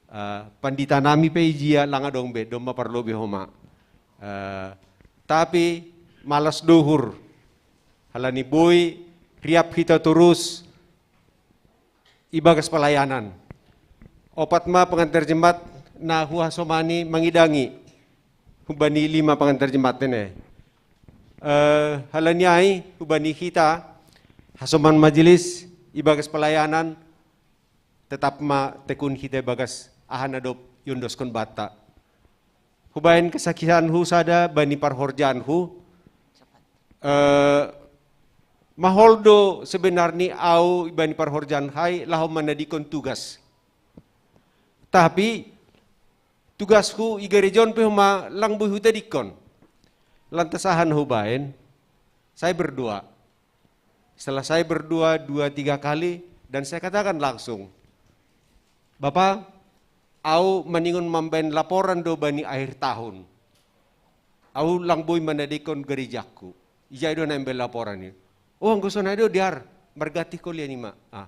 Eh, pandita nami pe ijia lang adong be, domma parlobei homa. Eh, tapi malas do uhur. Halani boi riap hita torus ibagas pelayanan. Opat ma pengantar jemaat na huhasomani mangidangi hubani lima pengantar jemaat ne. Eh, halani ai hubani hita hasoman majelis ibagas pelayanan, tetap ma tekun hita ibagas aha na dob iondoskon banta. Hubaen kesaksianhu sada bani parhorjaanhu, eh, mahol do sebenarni au bani parhorjaan hai laho manadingkon tugas. Tapi tugashu i gareja on pe homa lang boi hutadingkon. Lantas aha na hubaen? Saya berdoa. Setelah saya berdoa dua tiga kali, dan saya katakan langsung, "Bapa, au maningon mambaen laporan do bani akhir tahun. Au lang boi manadingkon garejangku." Ijai do na imbaen laporan i. "Oh, anggo sonai do, dear, marganti ho lian i ma." Ah.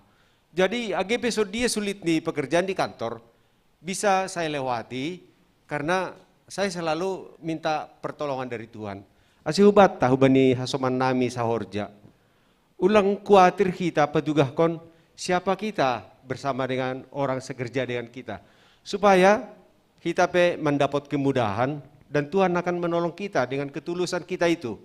Jadi age pe songon dia sulit ni pekerjaan di kantor, bisa saya lewati karena saya selalu minta pertolongan dari Tuhan. Asi hubanta hubani hasoman nami sahorja, ulang kuatir hita patugahkon siapa kita bersama dengan orang sekerja dengan kita, supaya hita pe mandapot kemudahan dan Tuhan akan menolong kita dengan ketulusan kita itu.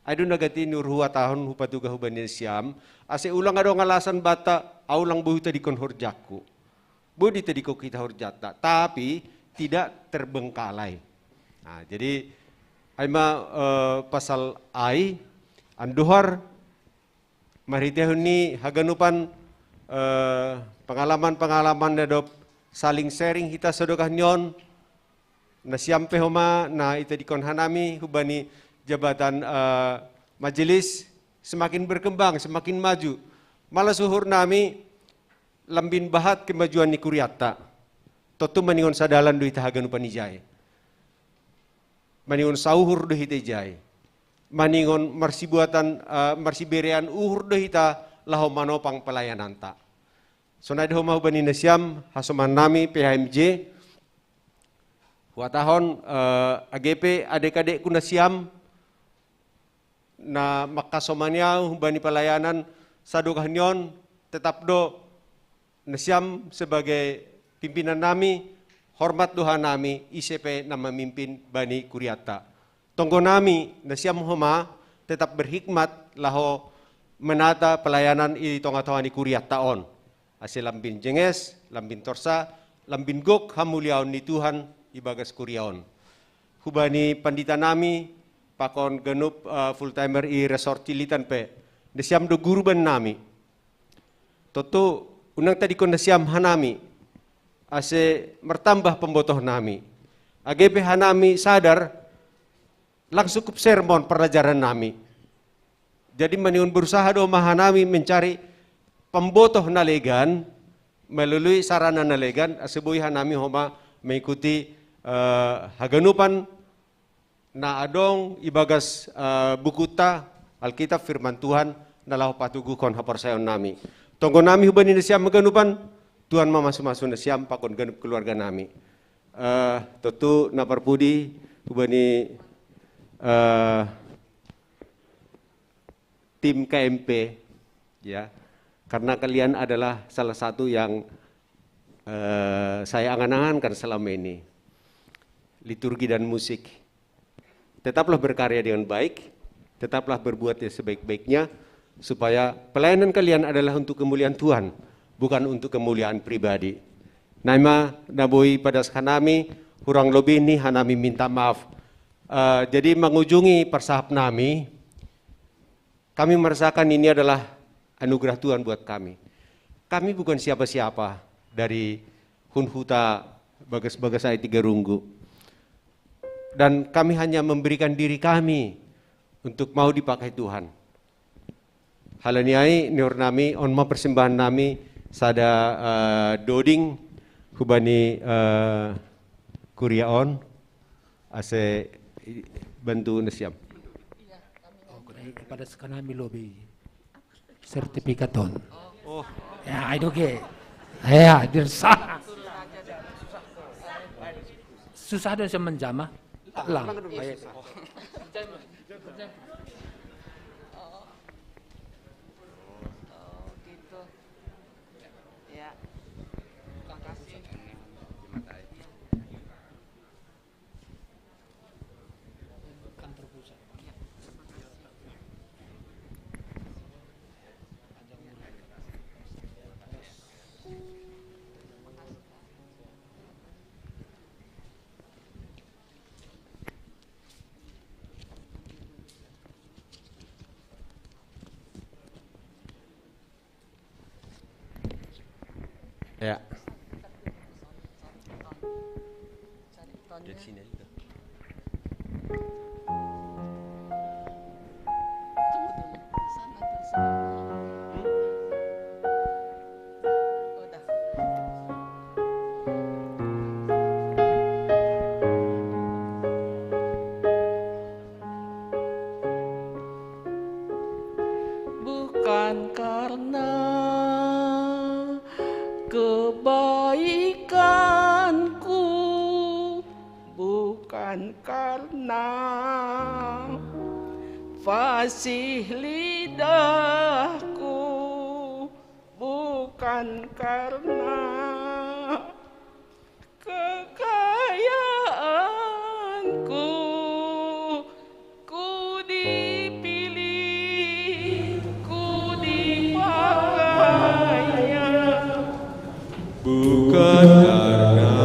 Ai do na ganti ni uhurhu huhatahon hupatugah hubani nasiam, ase ulang adong alasan banta, "Au lang boi hutadingkon horjangku." Boi ditadingkon hita horjanta, tapi tidak terbengkalai. Nah, jadi ai ma, eh, pasal ai, andohar marhiteihon ni haganupan, eh, pengalaman-pengalaman na dob saling sharing hita sadokah ni on, nasiam pe homa na itadingkon hanami hubani jabatan, eh, majelis semakin berkembang, semakin maju. Malas uhur nami lambin bahat kemajuan ni kurianta. Tontu maningon sadalan do hita haganupan ijai. Maningon sauhur do hita ijai. Maningon marsibuatan, eh, marsiberean uhur do hita laho manopang pelayananta. Sonai do homa hubani nasiam hasoman nami P H M J. Huhatahon, eh, age pe adek-adekku nasiam na manghasomani au hubani pelayanan sadokah ni on, tetap do nasiam sebagai pimpinan nami, hormat do hanami ise pe na mamimpin bani kurianta. Tonggo nami nasiam homa tetap berhikmat laho menata pelayanan i tonga-tonga ni kurianta on. Ase lambin jenges, lambin torsa, lambin gok hamuliaon ni Tuhan ibagas kuria on. Hubani pandita nami pakon ganup, eh, full timer i resort Cililitan pe, nasiam do guru bani nami. Tontu unang tadingkon nasiam hanami, ase martambah pambotoh nami. Age pe hanami sadar, langsung ke sermon pelajaran nami. Jadi maningon berusaha do ma hanami mencari pembotoh na legan, melalui sarana na legan, ase boi hanami homa mengikuti eh, haganupan na adong ibagas eh, bukuta Alkitab, firman Tuhan, na laho patuguhkon haporsayaon nami. Tonggo nami hubani nasiam haganupan, Tuhan mamasu-masu nasiam pakon ganup keluarga nami. Eh, tontu na parpudi hubani eh, tim K M P, ya, karena kalian adalah salah satu yang eh, saya angan-angankan selama ini, liturgi dan musik. Tetaplah berkarya dengan baik, tetaplah berbuat yang sebaik-baiknya, supaya pelayanan kalian adalah untuk kemuliaan Tuhan, bukan untuk kemuliaan pribadi. Na i ma na boi padas hanami, hurang lobihni hanami minta maaf. Eh, jadi mengujungi parsahap nami, kami merasakan ini adalah anugerah Tuhan buat kami. Kami bukan siapa-siapa dari Hunhuta Bagas-Bagas ai Tiga Runggu. Dan kami hanya memberikan diri kami untuk mau dipakai Tuhan. Halani ai nihur nami, on ma persembahan nami sada eh, doding hubani eh, kuria on, ase i- bantu nasiam. Oh, kepada sekarang kami lobi sertifikat on. Oh. Ya, itu ke. Ya, dirsa. Susah ada saya menjama. Lang. Oh, gitu. Ya. Makasih. Ya. Dari sini aja. Bukan karena kebaikanku, bukan karena fasih lidahku, bukan karena kekayaanku, ku dipilih, ku dipakainya. Bukan karena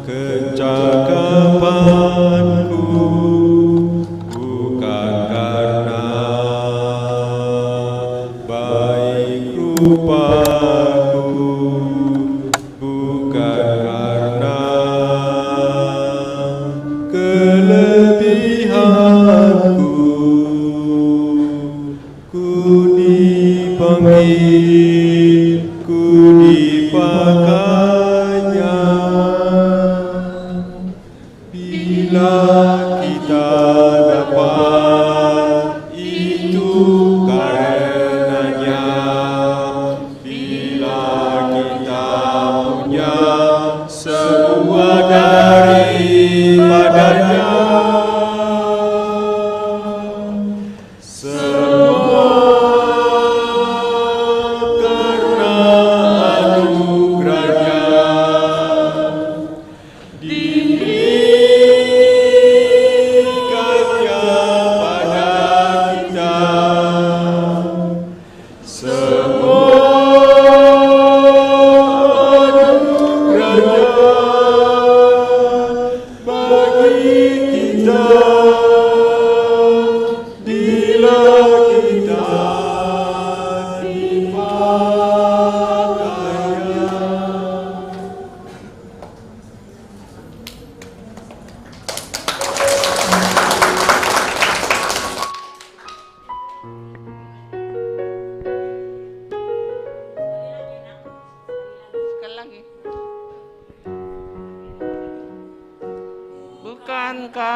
kecakapanku, bukan karena baik rupaku, bukan karena kelebihanku, ku dipanggil, ku dipakainya. Bila kita dapat itu karenanya, bila kita punya semua daripadanya, semua karena anugerahnya. Diberikannya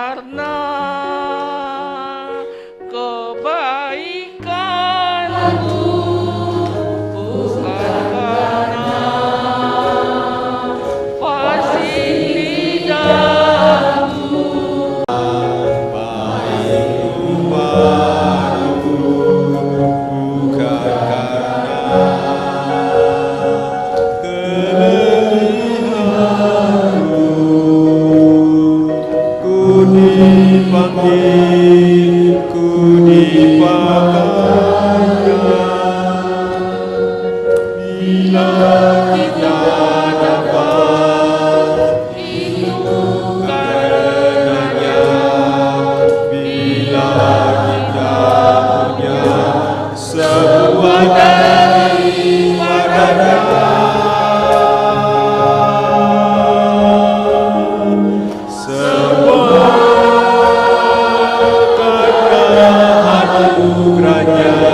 Karena kebaikanku, bukan karena fasilitasku. Bukan karena kelebihanku, ku dipanggil, ku dipakainya. Bila kita dapat, itu karenanya. Bila kita punya semua daripadanya, semua karena anugerahnya.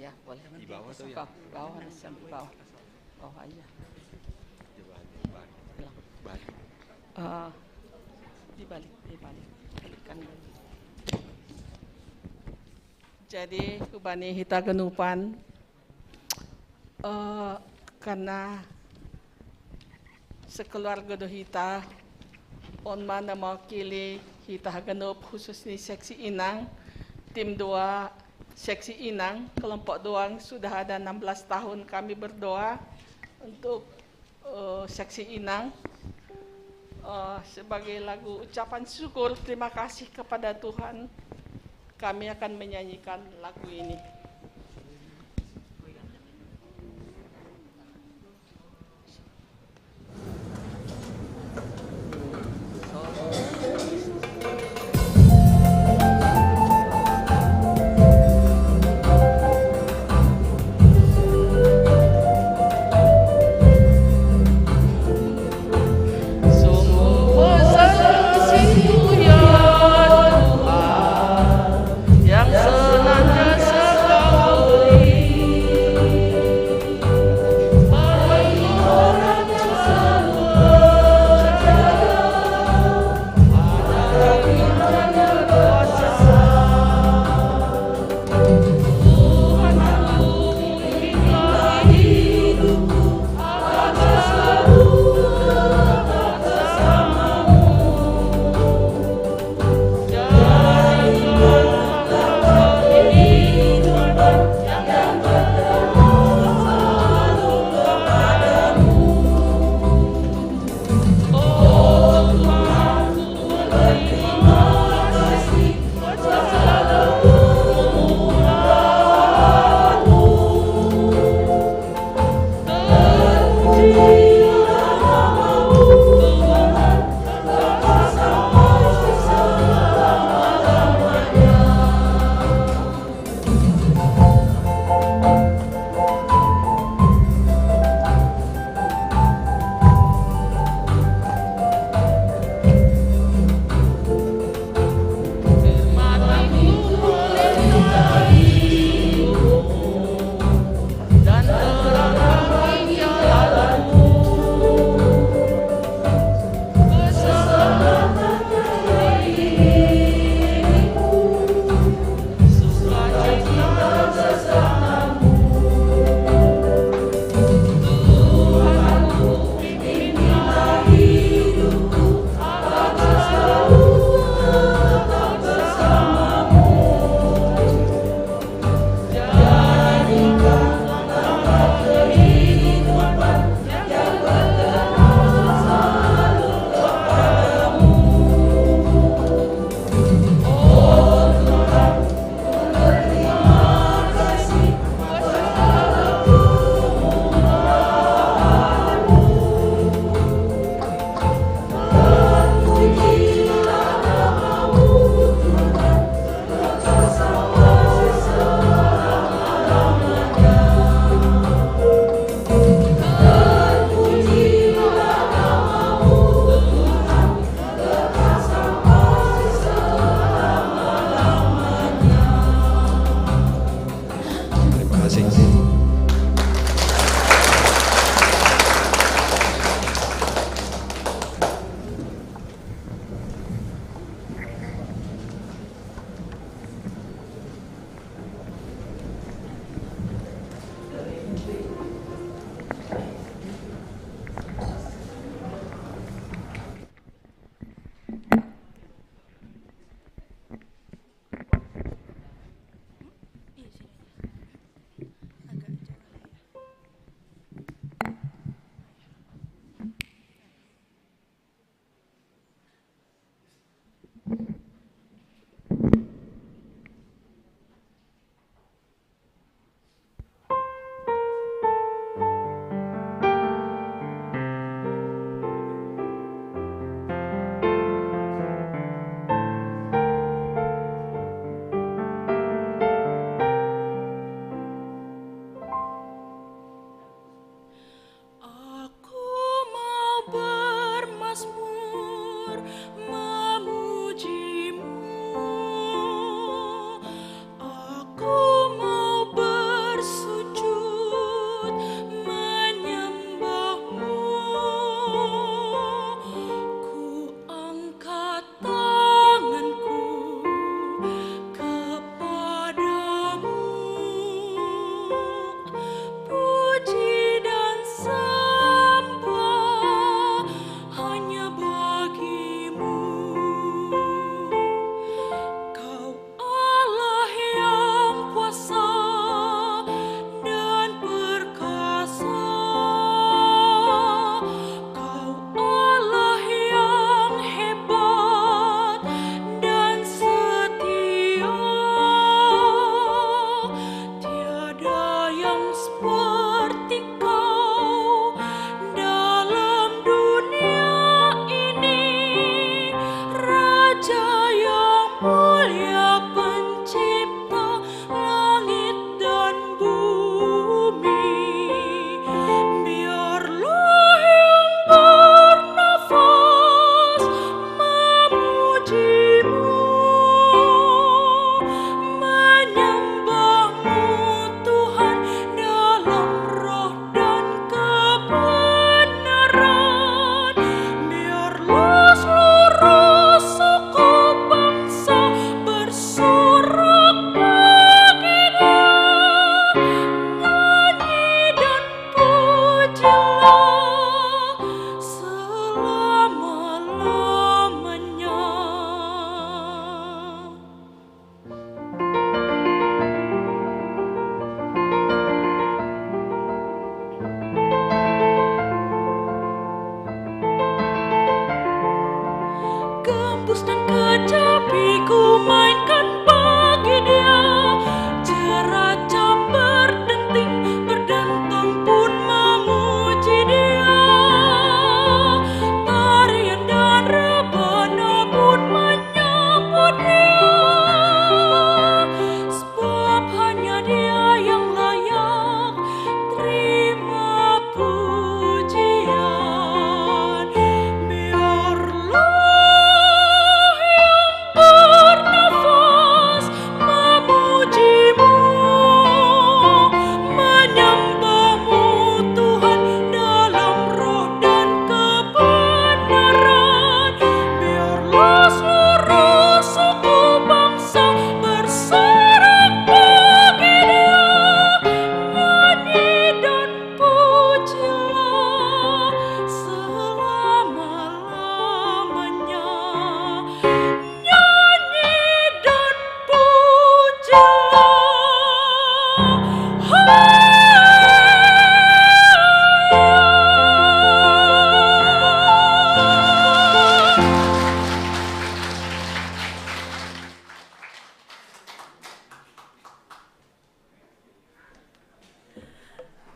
Ya, boleh. Di bawah tuh, ya. Bawah, bawah, di bawah. Bawah aja. Coba aja, balik. Balik. Eh, dibalik, dibalik. Balikan dulu. Jadi, ubani hita ganupan, eh, karena sekeluarga do hita, on mana mewakili hita haganup, khusus ni seksi Inang, tim dua seksi Inang, kelompok dua, sudah ada enam belas tahun kami berdoa untuk, eh, seksi Inang. Eh, sebagai lagu ucapan syukur, terima kasih kepada Tuhan, kami akan menyanyikan lagu ini.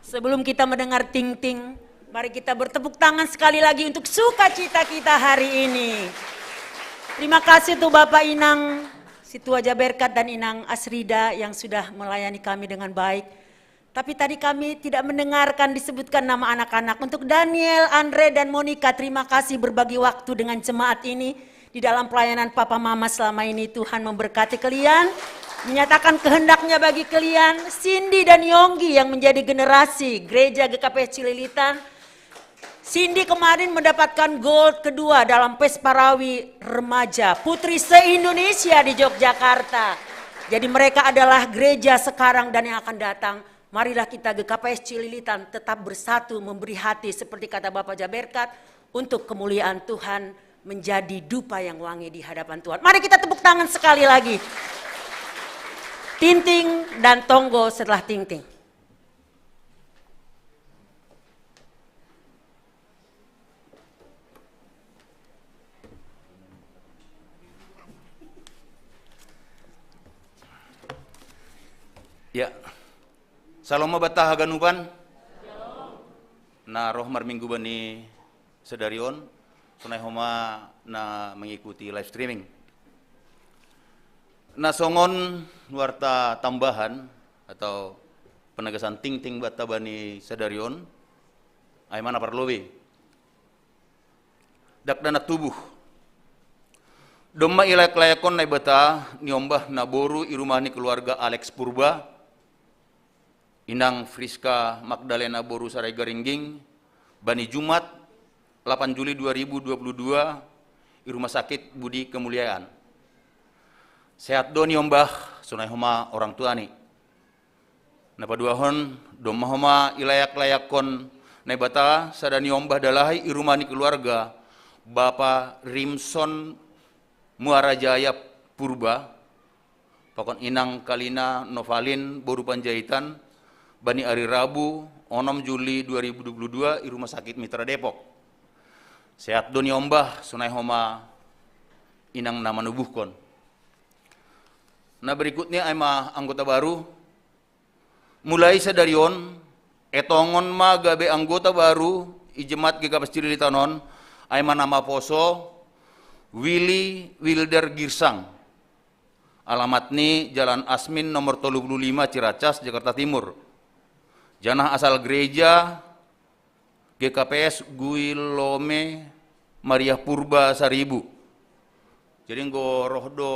Sebelum kita mendengar ting-ting, mari kita bertepuk tangan sekali lagi untuk sukacita kita hari ini. Terima kasih tuh Bapak Inang, Situa Jaberkat dan Inang Asrida yang sudah melayani kami dengan baik. Tapi tadi kami tidak mendengarkan disebutkan nama anak-anak. Untuk Daniel, Andre, dan Monica, terima kasih berbagi waktu dengan jemaat ini. Di dalam pelayanan Papa Mama selama ini, Tuhan memberkati kalian, menyatakan kehendaknya bagi kalian. Cindy dan Yonggi yang menjadi generasi gereja G K P S Cililitan. Cindy kemarin mendapatkan gold kedua dalam Pesparawi Remaja Putri se-Indonesia di Yogyakarta. Jadi mereka adalah gereja sekarang dan yang akan datang. Marilah kita G K P S Cililitan tetap bersatu, memberi hati seperti kata Bapak Jaberkat, untuk kemuliaan Tuhan, menjadi dupa yang wangi di hadapan Tuhan. Mari kita tepuk tangan sekali lagi. Tinting dan Tonggo setelah Tinting. Ya. Salom ma banta haganupan. Na roh marminggu bani sadari on, sonai homa na mengikuti live streaming. Na songon warta tambahan atau penegasan Tinting banta bani sadari on, ai ma na parlobei. Dakdanak tubuh. Domma ilayak-layakon Naibata niombah naboru i rumah ni keluarga Alex Purba, Inang Friska Magdalena boru Sarai Garingging, bani Jumat, lapan Juli dua ribu dua puluh dua, i Rumah Sakit Budi Kemuliaan. Sehat do niombah, sonai homa orang tuani. Na paduahon, domma homa ilayak-layakkon Naibata sada niombah dalahi i rumah ni keluarga Bapa Rimson Muara Jaya Purba, pakon Inang Kalina Novalin boru Panjaitan, bani ari Rabu, onom Juli dua ribu dua puluh dua, i Rumah Sakit Mitra Depok. Sehat do niombah, sonai homa inang na manubuhkon. Na berikutnya ai ma anggota baru. Mulai sadari on, etongon ma gabe anggota baru i jemaat G K P S Cililitan on, ai ma na maposo Willy Wilder Girsang. Alamat ni Jalan Asmin nomor tolu puluh lima Ciracas, Jakarta Timur. Janah asal gereja G K P S Guillaume Maria Purba Saribu. Jadi anggo roh do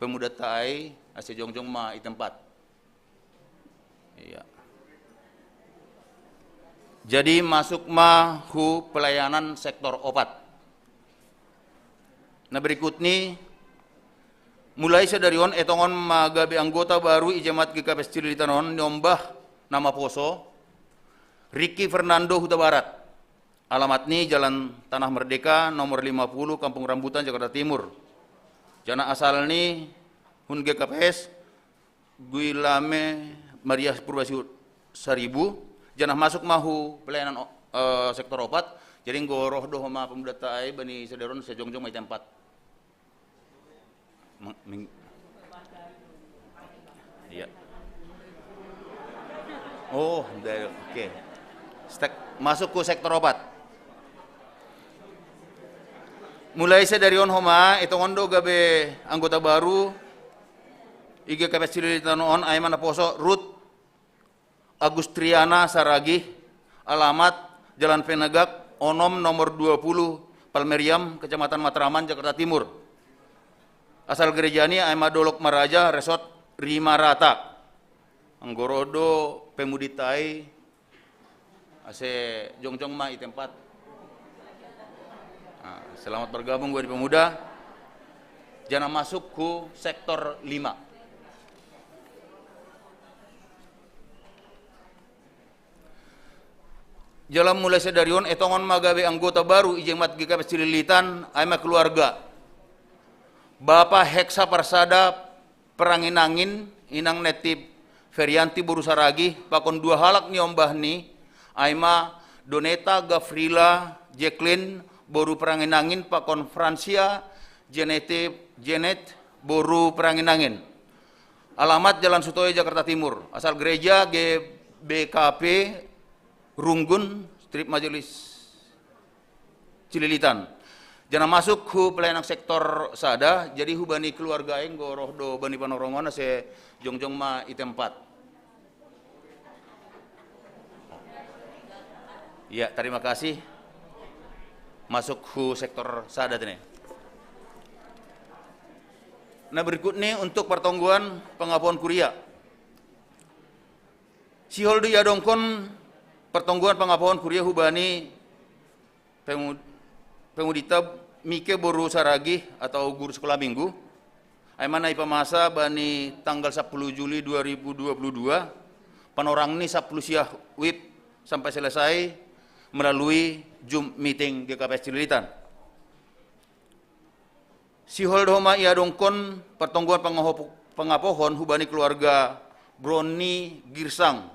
pemudanta ai, ase jongjong ma i tempat. Iya. Jadi masuk ma hu pelayanan sektor opat. Na berikut ni, mulai sadari on etongon ma gabe anggota baru i jemaat G K P S Cililitan on niombah na maposo Ricky Fernando Hutabarat. Alamat ni Jalan Tanah Merdeka nomor lima puluh, Kampung Rambutan, Jakarta Timur. Janah asal ni hun G K P S Guillaume Maria Purba Saribu, janah masuk ma hu pelayanan o-, eh, sektor opat. Jadi anggo roh do homa pemudanta ai bani sadari on, ase jongjong ma i tempat. Meng-, meng-, iya. Oh, dari, oke. Stek-, masuk ke sektor opat. Mulai sadari on homa, etongon do gabe anggota baru i G K P S Cililitan on, ai ma na poso Ruth Agustriana Saragih, alamat Jalan Penegak onom nomor dua puluh, Palmeriam, Kecamatan Matraman, Jakarta Timur. Asal gereja ni ai ma Dolok Maraja, Resort Rima Rata. Anggo roh do pemudanta ai, ase jongjong ma i tempat. Nah, selamat bergabung bani pemuda. Janah masuk hu sektor lima. Jala mulai sadari on etongon ma gabe anggota baru i jemaat G K P S Cililitan, ai ma keluarga Bapa Heksa Parsada Peranginangin, Inang Netip Ferianti boru Saragih, pakon dua halak niombah ni, ai ma Doneta Gafrila Jacqueline boru Peranginangin, pakon Francia Jenete Jenet boru Peranginangin. Alamat Jalan Sutoyo, Jakarta Timur. Asal gereja G B K P Runggun, strip Majelis Cililitan. Jana masuk hu pelayanan sektor sada, jadi hu bani keluarga aing goroh do bani panorongon ase jongjong ma i tempat. Ya, terima kasih. Masuk hu sektor sada tene. Nah, berikut ini untuk pertongguan pengapohon kuria. Sihol do iadongkon pertongguan pengapohon kuria hu bani pengu-, pengudita Mike boru Saragih atau guru sekolah minggu. Ai mana ipamasa bani tanggal sepuluh Juli dua ribu dua puluh dua, panorang ni sepuluh siah wib sampai selesai melalui Zoom meeting G K P S Cililitan. Sihol do homa iadongkon pertongguan pengohop-, pengapohon hu bani keluarga Broni Girsang.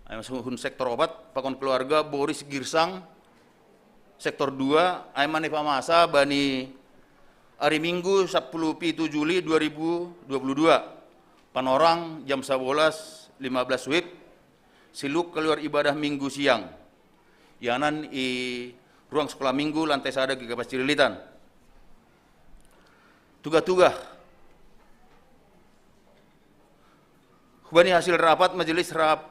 Ai mas hun sektor opat, pakon keluarga Boris Girsang, sektor dua, ai mana ipamasa bani hari Minggu sepuluh pitu Juli dua ribu dua puluh dua. Panorang jam sebelas lima belas wib, siluk keluar ibadah Minggu siang. Yanan i ruang sekolah minggu lantai sada G K P S Cililitan. Tuga-tuga. Hu bani hasil rapat Majelis Rap-,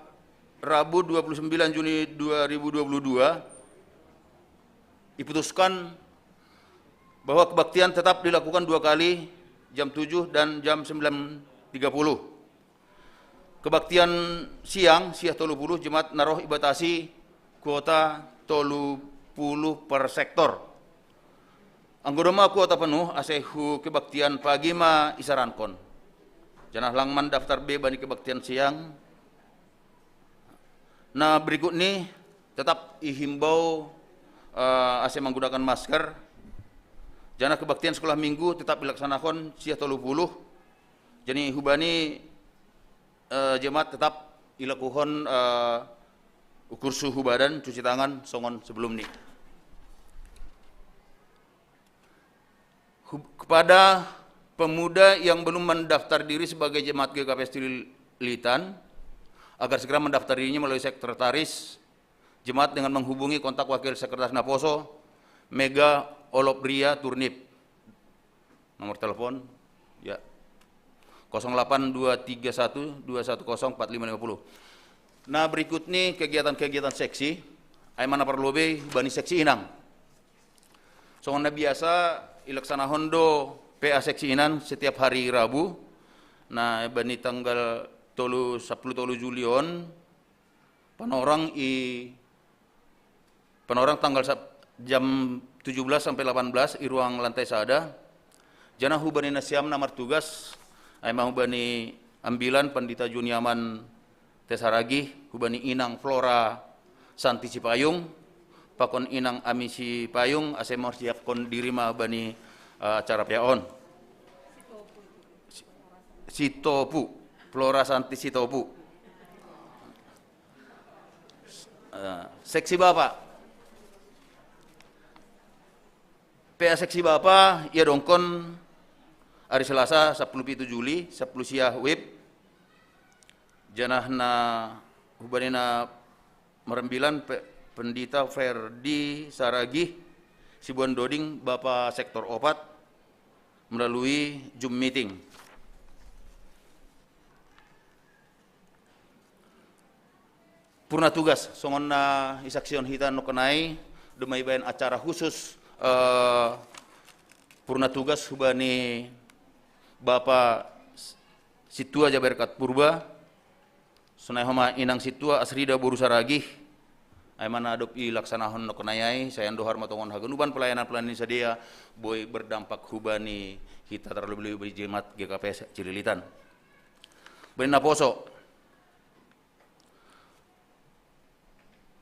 Rabu dua puluh sembilan Juni dua ribu dua puluh dua, diputuskan bahwa kebaktian tetap dilakukan dua kali, jam tujuh dan jam sembilan tiga puluh. Kebaktian siang, siah tolu puluh, jemaat naroh ibatasi kuota tolu puluh per sektor. Anggo domma kuota penuh, ase hu kebaktian pagi ma isarankon. Jana lang mandaftar be bani kebaktian siang. Nah, berikut ni tetap ihimbau, eh, ase menggunakan masker. Jana kebaktian sekolah minggu tetap dilaksanakan siah tolu puluh. Jadi hu bani, eh, jemaat tetap ilakukan, eh, ukur suhu badan, cuci tangan, songon sebelum ni. Hu-, kepada pemuda yang belum mendaftar diri sebagai jemaat G K P S Cililitan, agar segera mendaftar dirinya melalui sekretaris jemaat dengan menghubungi kontak wakil sekretaris Naposo, Mega Olopria Turnip. Nomor telepon, ya, kosong delapan dua tiga satu dua satu kosong empat lima lima puluh. Nah, berikut ni kegiatan-kegiatan seksi, ai mana parlobei bani seksi inang. Songon na biasa, ilaksanahon do P A seksi inang setiap hari Rabu. Nah, bani tanggal tolu, sepuluh tolu Juli on, panorang i, panorang tanggal sap-, jam tujuh belas sampai delapan belas i ruang lantai sada. Jana hu bani nasiam na martugas, ai ma hu bani ambilan Pandita Juniaman Tesaragih, hu bani inang Flora Santi Sipayung, pakon inang Ami Sipayung, ase marsiapkon diri ma bani, eh, acara P A on. Si-, Sitopu, Flora Santi Sitopu. Eh, seksi bapa. P A seksi bapa, iadongkon hari Selasa, sepuluh pitu Juli, sepuluh siah wib. Jana na hu bani na marambilan Pe-, Pendeta Ferdi Saragih, Sibuan Doding, Bapa Sektor opat, melalui Zoom meeting. Purna tugas, songon na isaksihon hita nongko nai, domma ibaen acara khusus, eh, purna tugas hu bani Bapa Sintua Jaberkat Purba, sonai homa inang Sintua Asrida boru Saragih, ai mana dob ilaksanahon nongko nai ai, sai andohar ma tongon haganupan pelayanan-pelayanan ni sidea, boi berdampak hu bani hita terlebih-lebih jemaat G K P S Cililitan. Bani naposo.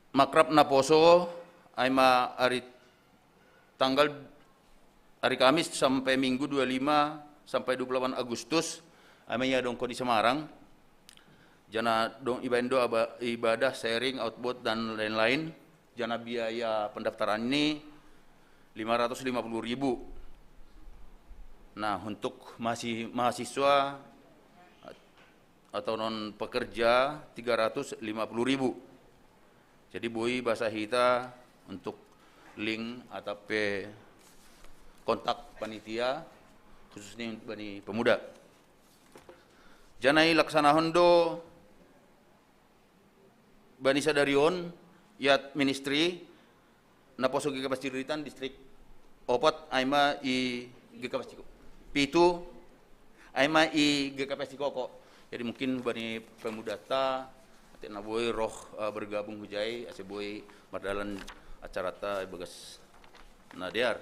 Makrab naposo, ai ma ari tanggal, ari Kamis sampai Minggu dua lima sampai dua puluh delapan Agustus, ai ma iadongkon di Semarang. Jana dong ibaen do aba-, ibadah, sharing, outbound, dan lain-lain. Jana biaya pendaftaran ni lima ratus lima puluh ribu. Nah, untuk mahasi-, mahasiswa atau non pekerja tiga ratus lima puluh ribu. Jadi boi bahasa hita untuk link atape kontak panitia, khususnya bani pemuda. Janai laksanahon do bani sadari on, iat ministry, naposo GKPS Cililitan distrik opat, ai ma i GKPS Ciko-, pitu, ai ma i GKPS Cikoko. Jadi mungkin bani pemudata, atik na boi roh, eh, bergabung hujai, ase boi mardalan acarata bagas na dear.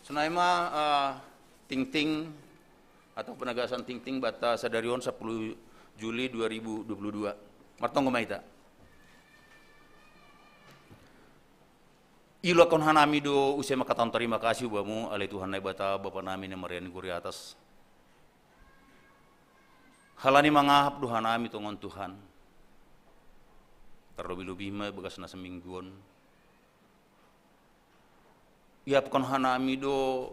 Sonai ma, eh, tingting atau penegasan tingting banta sadari on sapuluh Juli dua ribu dua puluh dua. Martonggo ma hita. Iulakhon hanami do use mangkatahon tarima kasih Bamu, ale Tuhan Naibata, Bapa nami na maria ni gori atas. Halani mangahap do hanami tongon Tuhan. Tarlobi-lobi ma bagas na saminggu on. Iapkon hanami do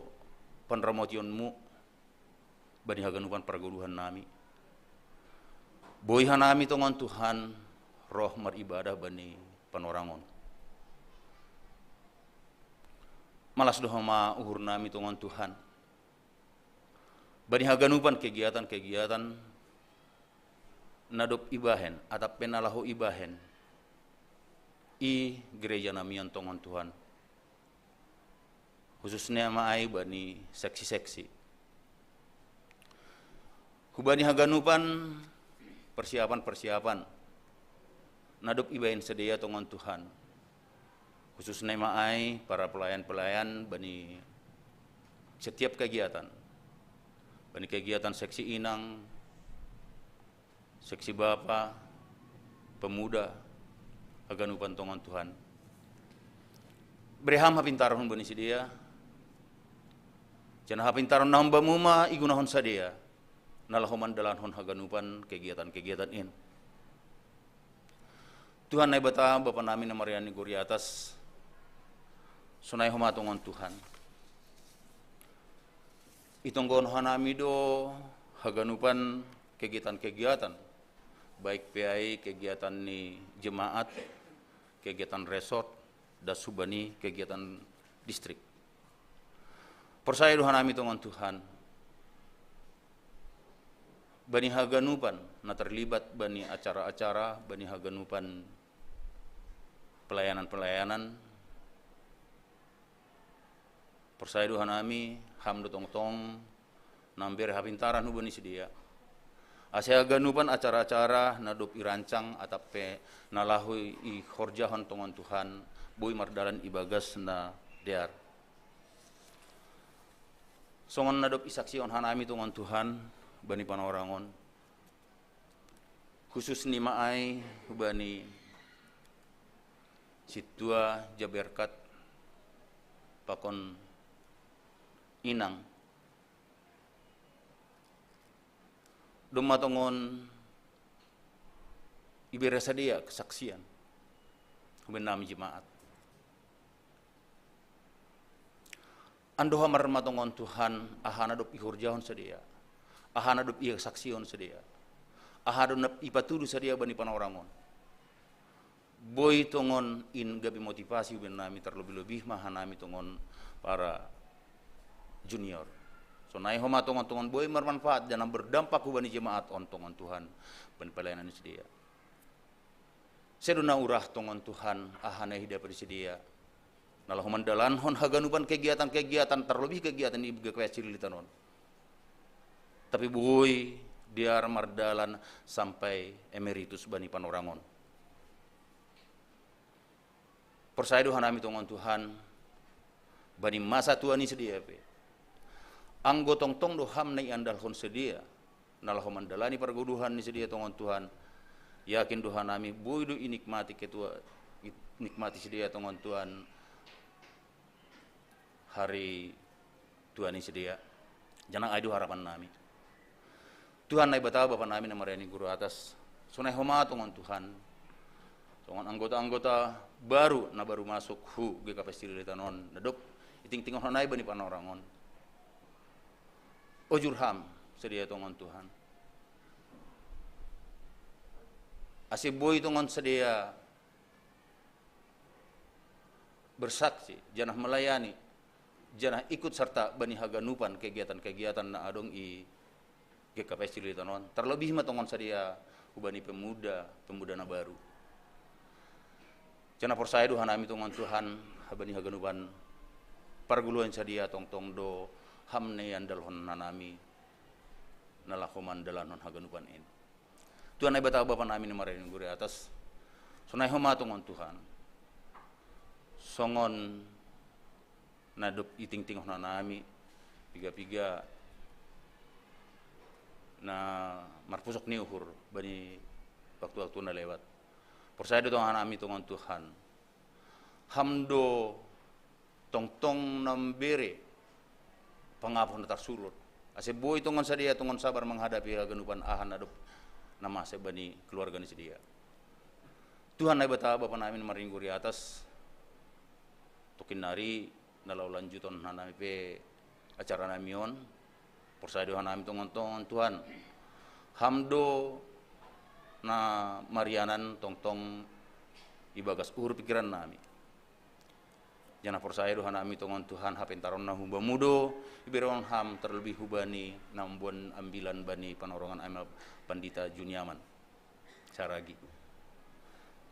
panramotionMu bani haganupan pargoluhan nami. Boi hanami tongon Tuhan roh maribadah bani panorangon. Malas do homa uhur nami tongon Tuhan bani haganupan kegiatan-kegiatan na dob ibahen, atap pe na laho ibahen i gereja nami on tongon Tuhan. Khususnya ma ai bani seksi-seksi. Hubani haganupan persiapan-persiapan na dob ibahen sidea tongon Tuhan. Khususnya ma ai para pelayan-pelayan bani setiap kegiatan. Bani kegiatan seksi inang, seksi bapa, pemuda, haganupan tongon Tuhan. Bere Ham hapintaron hubani sidea, janah hapintaron na humbamu ma igunahon sidea, na laho mandalankon haganupan kegiatan-kegiatan in. Tuhan Naibata, Bapa nami na maria ni gori atas, sonai homa tongon Tuhan. Itonggohon hanami do haganupan kegiatan-kegiatan, baik pe ai kegiatan ni jemaat, kegiatan resort, das hubani kegiatan distrik. Porsaya do hanami tongon Tuhan, bani haganupan na terlibat bani acara-acara, bani haganupan pelayanan-pelayanan. Porsaya do hanami, Ham do tongtong na mambere hapintaran hubani sidea, ase haganupan acara-acara na dob irancang atap pe na laho ihorjahon tongon Tuhan, boi mardalan ibagas na dear. Songon na dob isaksihon hanami tongon Tuhan bani panorangon, khususnya ma ai hubani sintua Jaberkat pakon inang. Domma tongon ibere sidea kesaksian hubani nami jemaat. Andohar ma tongon Tuhan, aha na dob ihorjahon sidea, aha na dob isaksihon sidea, aha na dob ipatudu sidea bani panorangon. Boi tongon in gabe motivasi hubani nami, terlebih-lebih ma hanami tongon para junior. Sonai homa tongon-tongon boi marmanfaat janah berdampak hubani jemaat on tongon Tuhan, bani pelayanan ni sidea. Sedo na urah tongon Tuhan, aha na idapi sidea na laho mandalankon haganupan kegiatan-kegiatan, terlebih kegiatan di GKPS Cililitan on. Tapi boi dear mardalan sampai emeritus bani panorangon. Porsaya do hanami tongon Tuhan, bani masa tua ni sidea pe, anggo tongtong do Ham na iandalkon sidea, na laho mandalani pargoluhan ni sidea tongon Tuhan, yakin do hanami boi do inikmati ketua, inikmati sidea tongon Tuhan hari tua ni sidea. Janah ai do harapan nami. Tuhan Naibata, Bapa nami na maria ni gori atas, sonai homa tongon Tuhan, songon anggota-anggota baru na baru masuk hu GKPS Cililitan on, na dob itingtinghon ai bani panorangon. Ojur Ham sidea tongon Tuhan. Ase boi tongon sadia bersaksi, janah melayani, janah ikut serta bani haganupan kegiatan-kegiatan na adong i G K P S Cilegon on, terlebih ma tongon sadia hubani pemuda, pemuda na baru. Janah porsaya do hanami tongon Tuhan, habani haganupan parguluan sadia tongtong do Ham na iandalhon hanami, na laho mandalankon haganupan in. Tuhan Naibata Bapa nami na maringguri atas, sonai homa tongon Tuhan, songon na dob itingtingon hanami, piga-piga na marpusok ni uhur bani waktu-waktu na lewat. Porsaya do tongon hanami tongon Tuhan, Ham do tongtong na mambere pangapus na tarsurat, ase boi tongon sadia tongon sabar manghadapi haganupan aha na dob na masa bani keluarga ni sadia. Tuhan Naibata Bapa nami na maringguri atas, tongkin nari na laho lanjuton hanami pe acara nami on, porsaya do hanami tongon-tongon Tuhan, Ham do na marianan tongtong ibagas uhur pikiran nami. Janah porsaya do hanami tongon Tuhan, hapentaron na humbamu do iberehon Ham, terlebih hubani na mamboan ambilan bani panorongan ami Pandita Juniaman Saragi.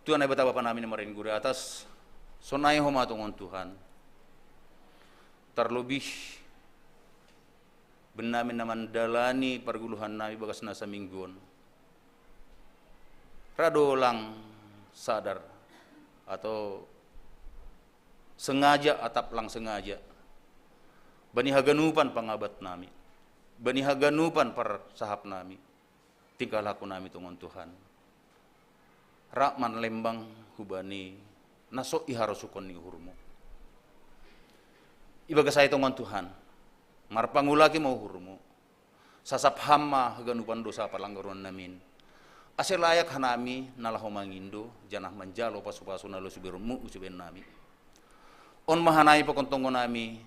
Tuhan Naibata Bapa nami na maringguri atas, sonai homa tongon Tuhan, terlebih bennami na mandalani parguluhan nami bagas na saminggu on, ra do lang sadar atau sengaja atap lang sengaja, bani haganupan pangabat nami, bani haganupan parsahap nami, tingkah laku nami tongon Tuhan, ra manlembang hubani na so iharosuhon ni uhurmu. Ibagas ai tongon Tuhan, marpangulaki ma uhurmu, sasap Ham ma haganupan dosa palanggaron nami in, ase layak hanami na laho mangindo janah manjalo pasu-pasu na loas iberehonmu tu sibahen nami. On ma hanami pakon tonggo nami,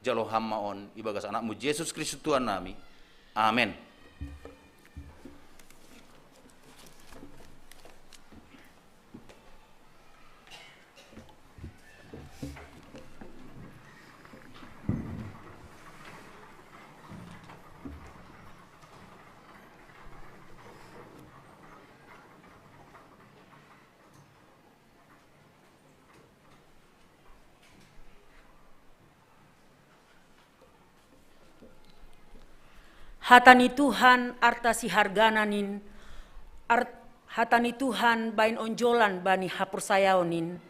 jalo Ham ma on ibagas Anakmu Jesus Kristus Tuhan nami. Amen. Hata ni Tuhan arta sihargana nin, ar-, hata ni Tuhan bahen onjolan bani haporsayaon in.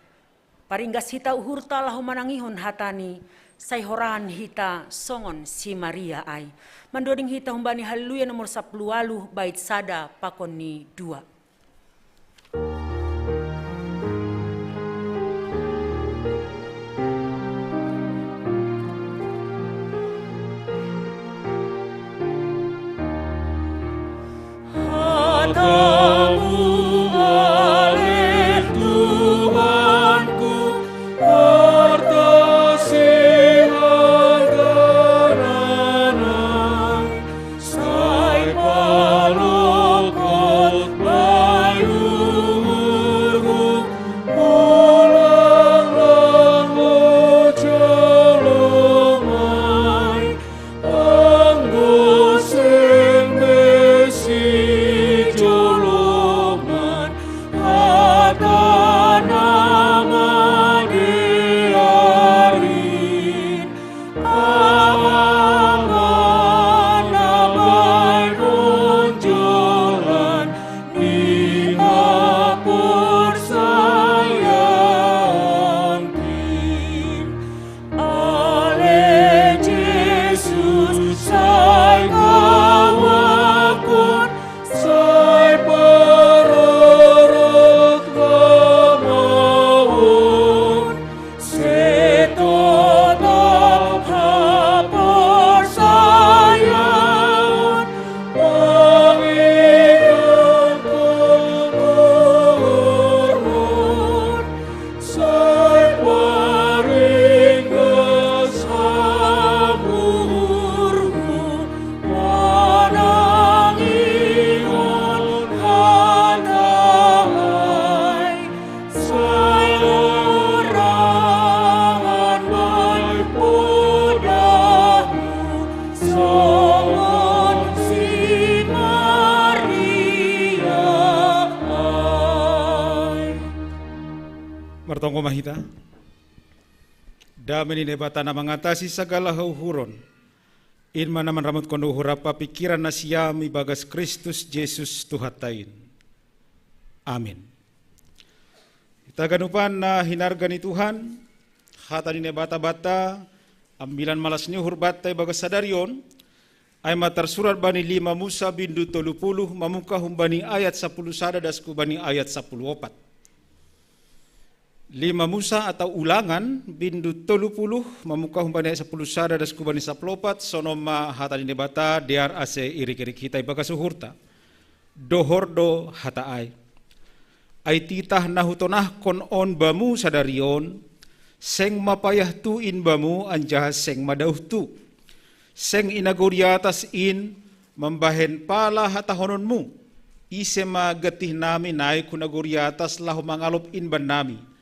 Paringgas hita uhurta laho manangihon hatani, sai horahan hita songon si Maria ai. Mandoding hita humbani Haleluya nomor sapuluh ualuh bait sada pakon ni dua. Tonggo mahita. Dame ni Debata na mangatasi sagala hauhuron, in ma na manramotkon uhur ampa pikiran nasiam ibagas Kristus Jesus Tuhanta in. Amin. Hita ganupan na hinarga ni Tuhan, hata ni Debata banta, ambilan malas ni uhur banta ibagas sadari on, ai ma tarsurat bani lima Musa bindu tolu puluh, mamungka humbani ayat sapuluh sada das hu bani ayat sapuluh opat. Lima Musa atau Ulangan bindu tolu puluh, mamungka humbani ayat sapuluh sada das hu bani sapuluh opat, sonon ma hata ni Debata, dear ase irik-irik hita ibagas uhurta. Dohor do hata ai. Ai titah na hutonahkon on bamu sadari on, seng mapayah tu in bamu anjaha seng madauh tu. Seng i nagori atas in mambahen pala hatahononmu: Ise ma gantih nami naik hu nagori atas laho mangalop in bannami?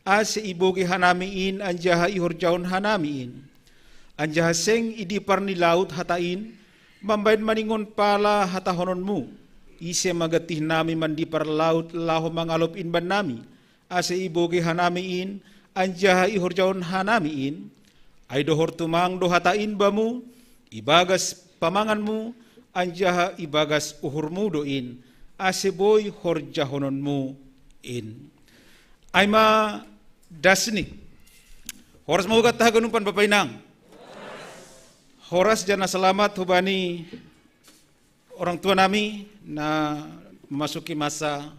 Ase ibogei hanami in anjaha ihorjahon hanami in. Anjaha seng i dipar ni laut hata in mambahen maningon pala hatahononmu: Ise ma gantih nami mandipar laut laho mangalop in bannami, ase ibogei hanami in anjaha ihorjahon hanami in? Ai dohor tumang do hata in bamu, ibagas pamanganmu anjaha ibagas uhurmu do in, ase boi horjahononmu in. Ai ma dasni. Horas ma hu banta haganupan, Bapa Inang. Horas jala selamat hubani orang tua nami na memasuki masa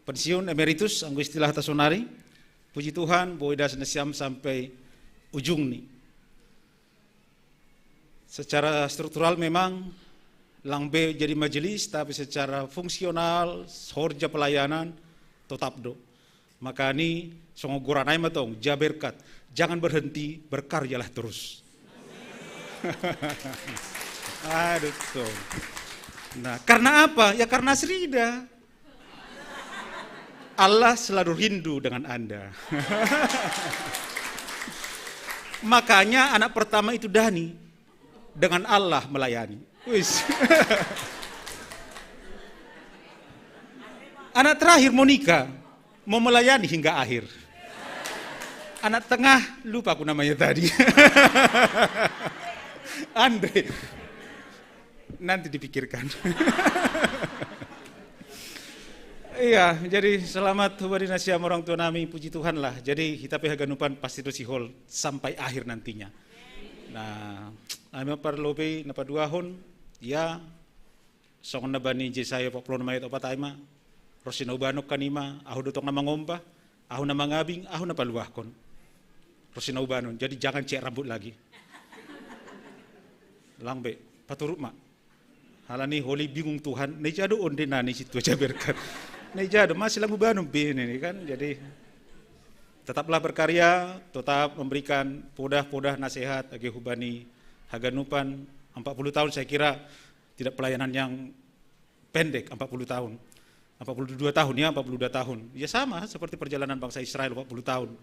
pensiun emeritus, anggo istilah ta sonari. Puji Tuhan, boi das nasiam sampai ujung ni. Secara struktural memang lang be jadi majelis, tapi secara fungsional, horja pelayanan, tetap do. Makani songon goran ai ma tong, Jaberkat, jangan berhenti, berkaryalah terus. Aduh, tong. Nah, karena apa? Ya karena Srida. Allah selalu rindu dengan Anda. Makanya anak pertama itu Dani, dengan Allah melayani. Wis. Anak terakhir Monica, mau melayani hingga akhir. Anak tengah, lupa aku namanya tadi. Andre. Nanti dipikirkan. Iya, jadi selamat hubani nasiam orang tua nami, puji Tuhan lah. Jadi hita pe haganupan pasti do sihol sampai akhir nantinya. Nah, ai ma parlobei na paduahon, ya, songon na bani Jesaya opat puluh onom ayat opat ai ma: Ro si na ubanon kan i ma, ahu do tong na mangomba, ahu na mangabing, ahu na paluahkon. Ro si na ubanon, jadi jangan cek rambut lagi. Lang be, paturut ma. Halani holi bingung Tuhan, na ija do on de na ni sintua Jaberkat. Na ija do, masih lang ubanon be ini kan. Jadi tetaplah berkarya, tetap memberikan podah-podah nasihat age hubani haganupan. Empat puluh tahun saya kira tidak pelayanan yang pendek, empat puluh tahun. Empat puluh dua tahun ya, empat puluh dua tahun. Ya sama seperti perjalanan bangsa Israel empat puluh tahun.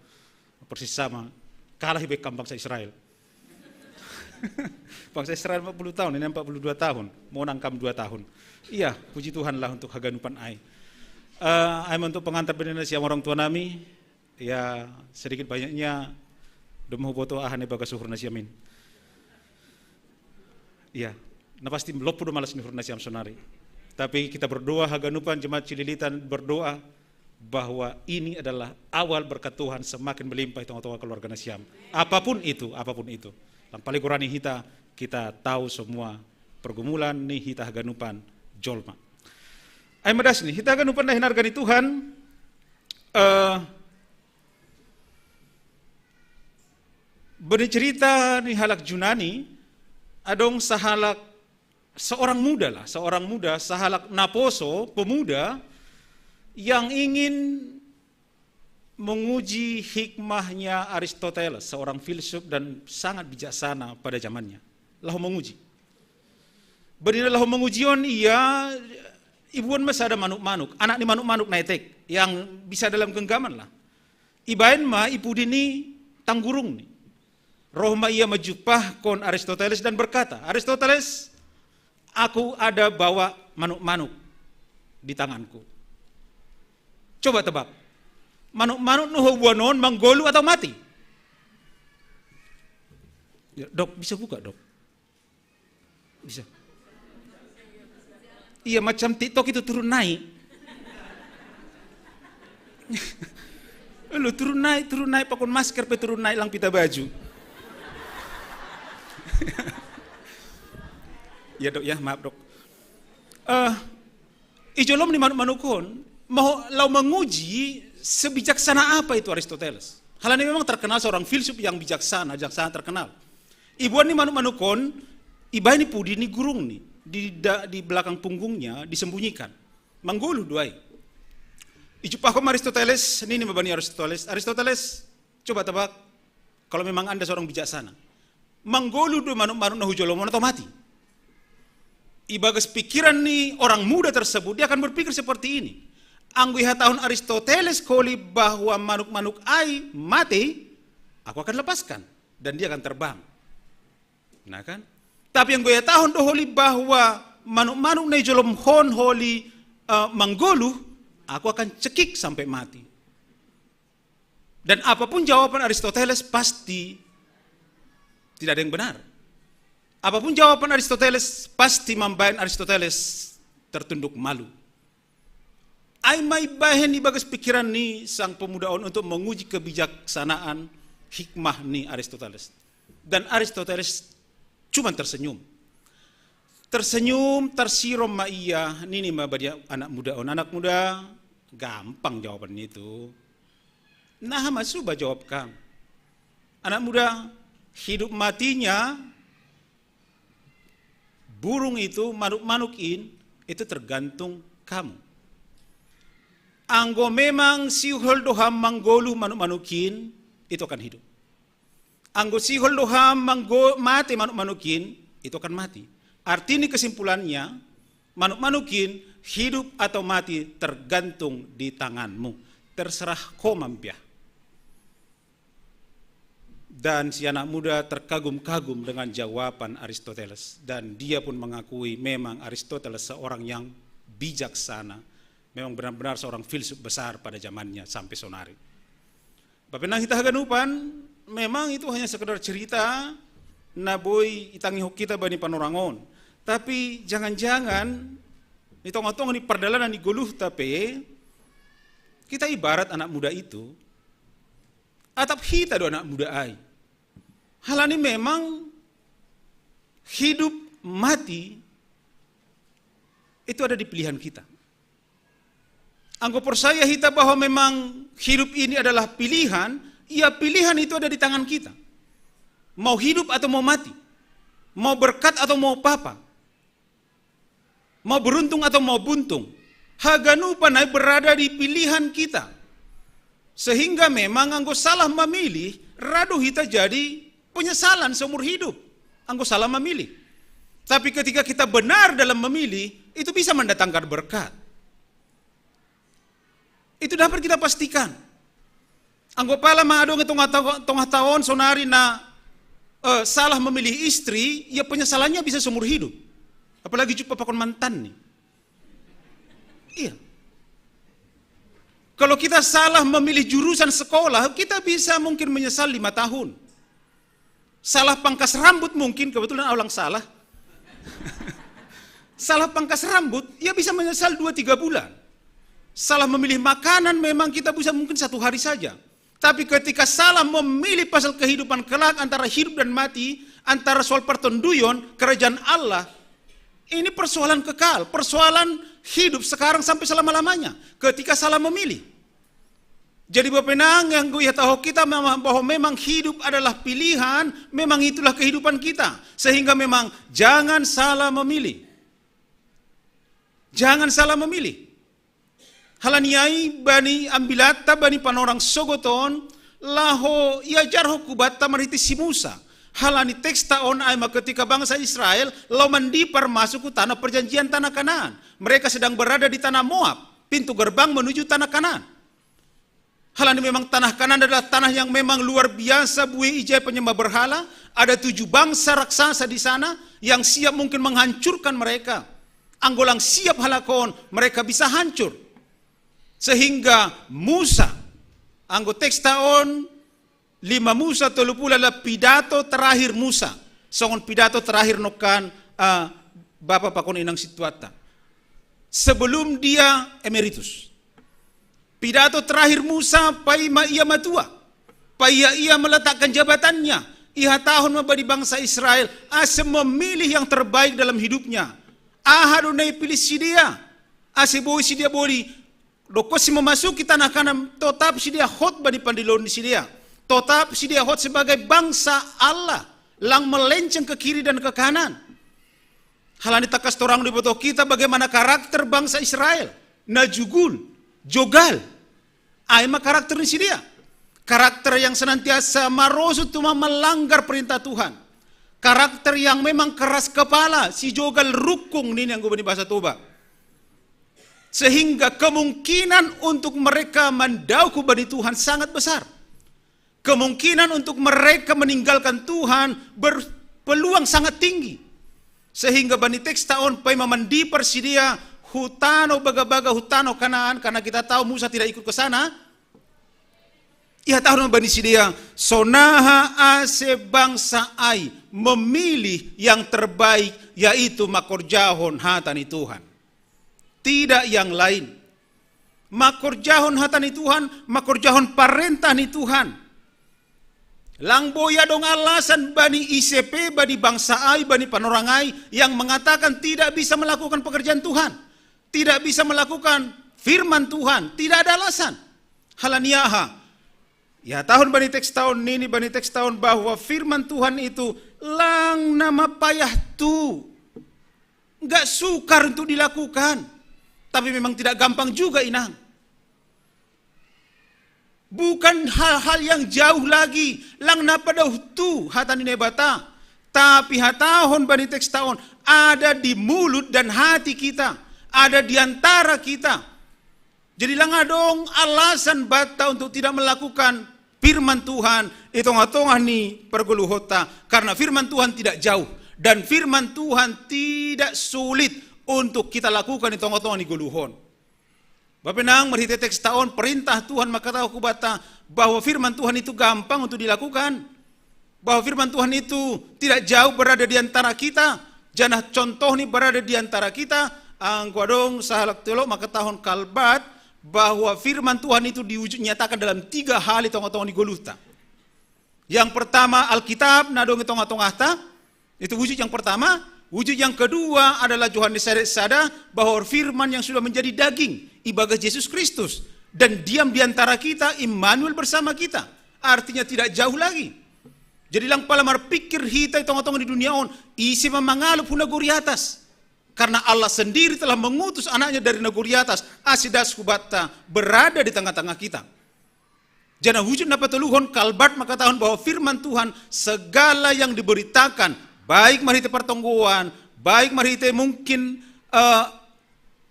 Persis sama. Kalah iba ikam bangsa Israel. Bangsa Israel empat puluh tahun, ini empat puluh dua tahun. Monang kam dua tahun. Iya, puji Tuhan lah untuk haganupan ai. Eh, ai ma untuk pengantar bendera siam orang tua nami, ya, sedikit banyaknya, domma huboto aha na ibagas uhur nasiam in. Iya, na pasti lompu do malas ni uhur nasiam sonari. Tapi kita berdoa, haganupan jemaat Cililitan berdoa bahwa ini adalah awal berkat Tuhan semakin melimpah di tengah-tengah keluarga nasiam. Apapun itu, apapun itu. Lang paling kurang hita, kita tahu semua pergumulan ni hita haganupan jolma. Ai ma das ni, hita haganupan na hinarga ni Tuhan, eh, bercerita ni halak Junani, adong sahalak, seorang muda lah, seorang muda, sahalak naposo, pemuda yang ingin menguji hikmahnya Aristoteles, seorang filsuf dan sangat bijaksana pada zamannya. Laho menguji. Berina laho menguji on ia, ibuan ma sada manuk-manuk, anak ni manuk-manuk na etek, yang bisa dalam genggaman lah. Ibaen ma i pudi ni tanggurung ni. Roh ma ia manjumpahkon Aristoteles dan berkata, Aristoteles, aku ada bawa manuk-manuk di tanganku. Coba tebak. Manuk-manuk nuh buanon manggolu atau mati? Ya, Dok, bisa buka, Dok? Bisa. Iya, macam TikTok itu turun naik. Lu turun naik, turun naik, pakon masker pe turun naik lang pita baju. Ya, Dok, ya, maaf, Dok. Eh, ijolom ni manuk-manukon mau lau menguji sebijaksana apa itu Aristoteles. Hal ini memang terkenal seorang filsuf yang bijaksana, bijaksana terkenal. Ibuan ni manuk-manukon, ibai ni pudi ni gurung ni di, di belakang punggungnya disembunyikan. Manggolu duai. Ijupahkom Aristoteles, nini mabani Aristoteles. Aristoteles, coba tebak, kalau memang Anda seorang bijaksana. Manggolu do manuk-manuk na hujolomon atau mati? Ibagas pikiran ni orang muda tersebut, dia akan berpikir seperti ini. Anggo iha tahun Aristoteles koli bahwa manuk-manuk ai mati, aku akan lepaskan. Dan dia akan terbang. Nah kan? Tapi anggo iha tahun doholi bahwa manuk-manuk na ijolomhon holi uh, manggolu, aku akan cekik sampai mati. Dan apapun jawaban Aristoteles pasti tidak ada yang benar. Apapun jawaban Aristoteles pasti mambaen Aristoteles tertunduk malu. Ai mai bahen ibagas pikiran ni sang pemuda on untuk menguji kebijaksanaan hikmah ni Aristoteles. Dan Aristoteles cuma tersenyum. Tersenyum, tersirom ma ia, nini ma badia anak muda on. Anak muda, gampang jawaban itu. Nah, ma suba jawab kam. Anak muda, hidup matinya burung itu, manuk-manuk in, itu tergantung kamu. Anggo memang sihol do ham manggolu manuk-manuk in, itu akan hidup. Anggo sihol do ham manggo mate manuk-manuk in, itu akan mati. Artini kesimpulannya, manuk-manuk in hidup atau mati tergantung di tanganmu. Terserah ko mambiah. Dan si anak muda terkagum-kagum dengan jawaban Aristoteles. Dan dia pun mengakui memang Aristoteles seorang yang bijaksana. Memang benar-benar seorang filsuf besar pada zamannya sampai sonari. Bapenang hita haganupan, memang itu hanya sekedar cerita na boi itangihon hita bani panorangon. Tapi jangan-jangan di tongah-tongah ni pardalanan ni goluhta pe, kita ibarat anak muda itu, atap hita do anak muda ai. Halani memang hidup mati itu ada di pilihan kita. Anggo porsaya hita bahwa memang hidup ini adalah pilihan, ya pilihan itu ada di tangan kita. Mau hidup atau mau mati. Mau berkat atau mau papa. Mau beruntung atau mau buntung. Haganupan ai berada di pilihan kita. Sehingga memang anggo salah memilih, radu hita jadi penyesalan seumur hidup. Anggo salah memilih. Tapi ketika kita benar dalam memilih, itu bisa mendatangkan berkat. Itu dapat kita pastikan. Anggo pala mangadongi tongah taon sonari na eh, salah memilih istri, ya penyesalannya bisa seumur hidup. Apalagi jumpa pakon mantan nih. Iya. Kalau kita salah memilih jurusan sekolah, kita bisa mungkin menyesal lima tahun. Salah pangkas rambut mungkin, kebetulan aulang salah. Salah pangkas rambut, ya bisa menyesal dua tiga bulan. Salah memilih makanan memang kita bisa mungkin satu hari saja. Tapi ketika salah memilih pasal kehidupan kelak antara hidup dan mati, antara soal pertonduyon, kerajaan Allah, ini persoalan kekal, persoalan hidup sekarang sampai selama-lamanya. Ketika salah memilih. Jadi bapenang yang gue tahu kita bahwa memang hidup adalah pilihan, memang itulah kehidupan kita. Sehingga memang jangan salah memilih. Jangan salah memilih. Halani ai bani ambilatta bani panorang sogoton laho iajarho kubatta marhiti si Musa. Halani teksta on ai ma ketika bangsa Israel lau mandipar masuk ku tanah perjanjian tanah Kanaan. Mereka sedang berada di tanah Moab, pintu gerbang menuju tanah Kanaan. Halani memang tanah Kanaan adalah tanah yang memang luar biasa buih ijai penyembah berhala. Ada tujuh bangsa raksasa di sana yang siap mungkin menghancurkan mereka. Anggolang siap halakon, mereka bisa hancur. Sehingga Musa Anggo teks ta on, lima Musa tolu pulu adalah pidato terakhir Musa. Songon pidato terakhir nongkan, ah, bapa pakon inang sintuanta. Sebelum dia emeritus. Pidato terakhir Musa, paima ia matua. Paima ia meletakkan jabatannya. Ihatahon ma bani bangsa Israel, asa memilih yang terbaik dalam hidupnya. Aha do na ipilih sidea? Asa boi sidea boi, dohot si memasuki tanah Kanaan, totap sidea hot bani pandiloon ni sidea. Totap sidea hot sebagai bangsa Allah, lang melenceng ke kiri dan ke kanan. Halani tangkas torang diboto hita bagaimana karakter bangsa Israel. Na jugul, jogal. Ai ma karakter ni sidea. Karakter yang senantiasa maroso tuma melanggar perintah Tuhan. Karakter yang memang keras kepala, si jogal rungkung nini anggo bani bahasa Toba. Sehingga kemungkinan untuk mereka mandauhu bani Tuhan sangat besar. Kemungkinan untuk mereka meninggalkan Tuhan berpeluang sangat tinggi. Sehingga bani teks ta on paima mandipar sidea hu tano bagabaga, hu tano Kanaan, karena kita tahu Musa tidak ikut ke sana. Ihatahon ma bani sidea, sonaha asa bangsa ai memilih yang terbaik, yaitu mangkorjahon hata ni Tuhan. Tidak yang lain. Mangkorjahon hata ni Tuhan, mangkorjahon parentah ni Tuhan. Lang boi adong alasan bani ise pe, bani bangsa ai, bani panorang ai, yang mengatakan tidak bisa melakukan pekerjaan Tuhan, tidak bisa melakukan firman Tuhan, tidak ada alasan. Halani aha? Ihatahon bani teks ta on nini, bani teks ta on bahwa firman Tuhan itu lang na mapayah tu. Nggak sukar untuk dilakukan. Tapi memang tidak gampang juga, inang. Bukan hal-hal yang jauh lagi, lang na padaoh tu hata ni Naibata. Tapi ihatahon bani teks ta on, ada di mulut dan hati kita, ada di antara kita. Jadi lang adong alasan banta untuk tidak melakukan firman Tuhan i tongah-tongah ni pargoluhonta, karena firman Tuhan tidak jauh dan firman Tuhan tidak sulit untuk kita lakukan i tongah-tongah ni goluhon. Bapa inang, marhite teks ta on, perintah Tuhan mangkatahon hubanta bahwa firman Tuhan itu gampang untuk dilakukan, bahwa firman Tuhan itu tidak jauh berada di antara kita, janah contoh ni berada di antara kita. Anggo adong sahalak teolog mangkatahon kalbat bahwa firman Tuhan itu diwujud nyatakan dalam tiga hal i tongah-tongah ni goluhta. Yang pertama, Alkitab na adong i tongah-tongahta. Itu wujud yang pertama. Wujud yang kedua adalah Johannes sada sada, bahwa firman yang sudah menjadi daging, ibagas Jesus Kristus, dan diam di antara kita, Immanuel bersama kita. Artinya tidak jauh lagi. Jadi lang pala marpikir hita i tongah-tongah ni dunia on, ise ma mangalop hu nagori atas. Karena Allah sendiri telah mengutus anaknya dari nagori atas, asa das hubanta, berada di tengah-tengah kita. Janah wujud na patoluhon, kalbat mangkatahon bahwa firman Tuhan, segala yang diberitakan, baik marhite partonggoan, baik marhite mungkin, eh,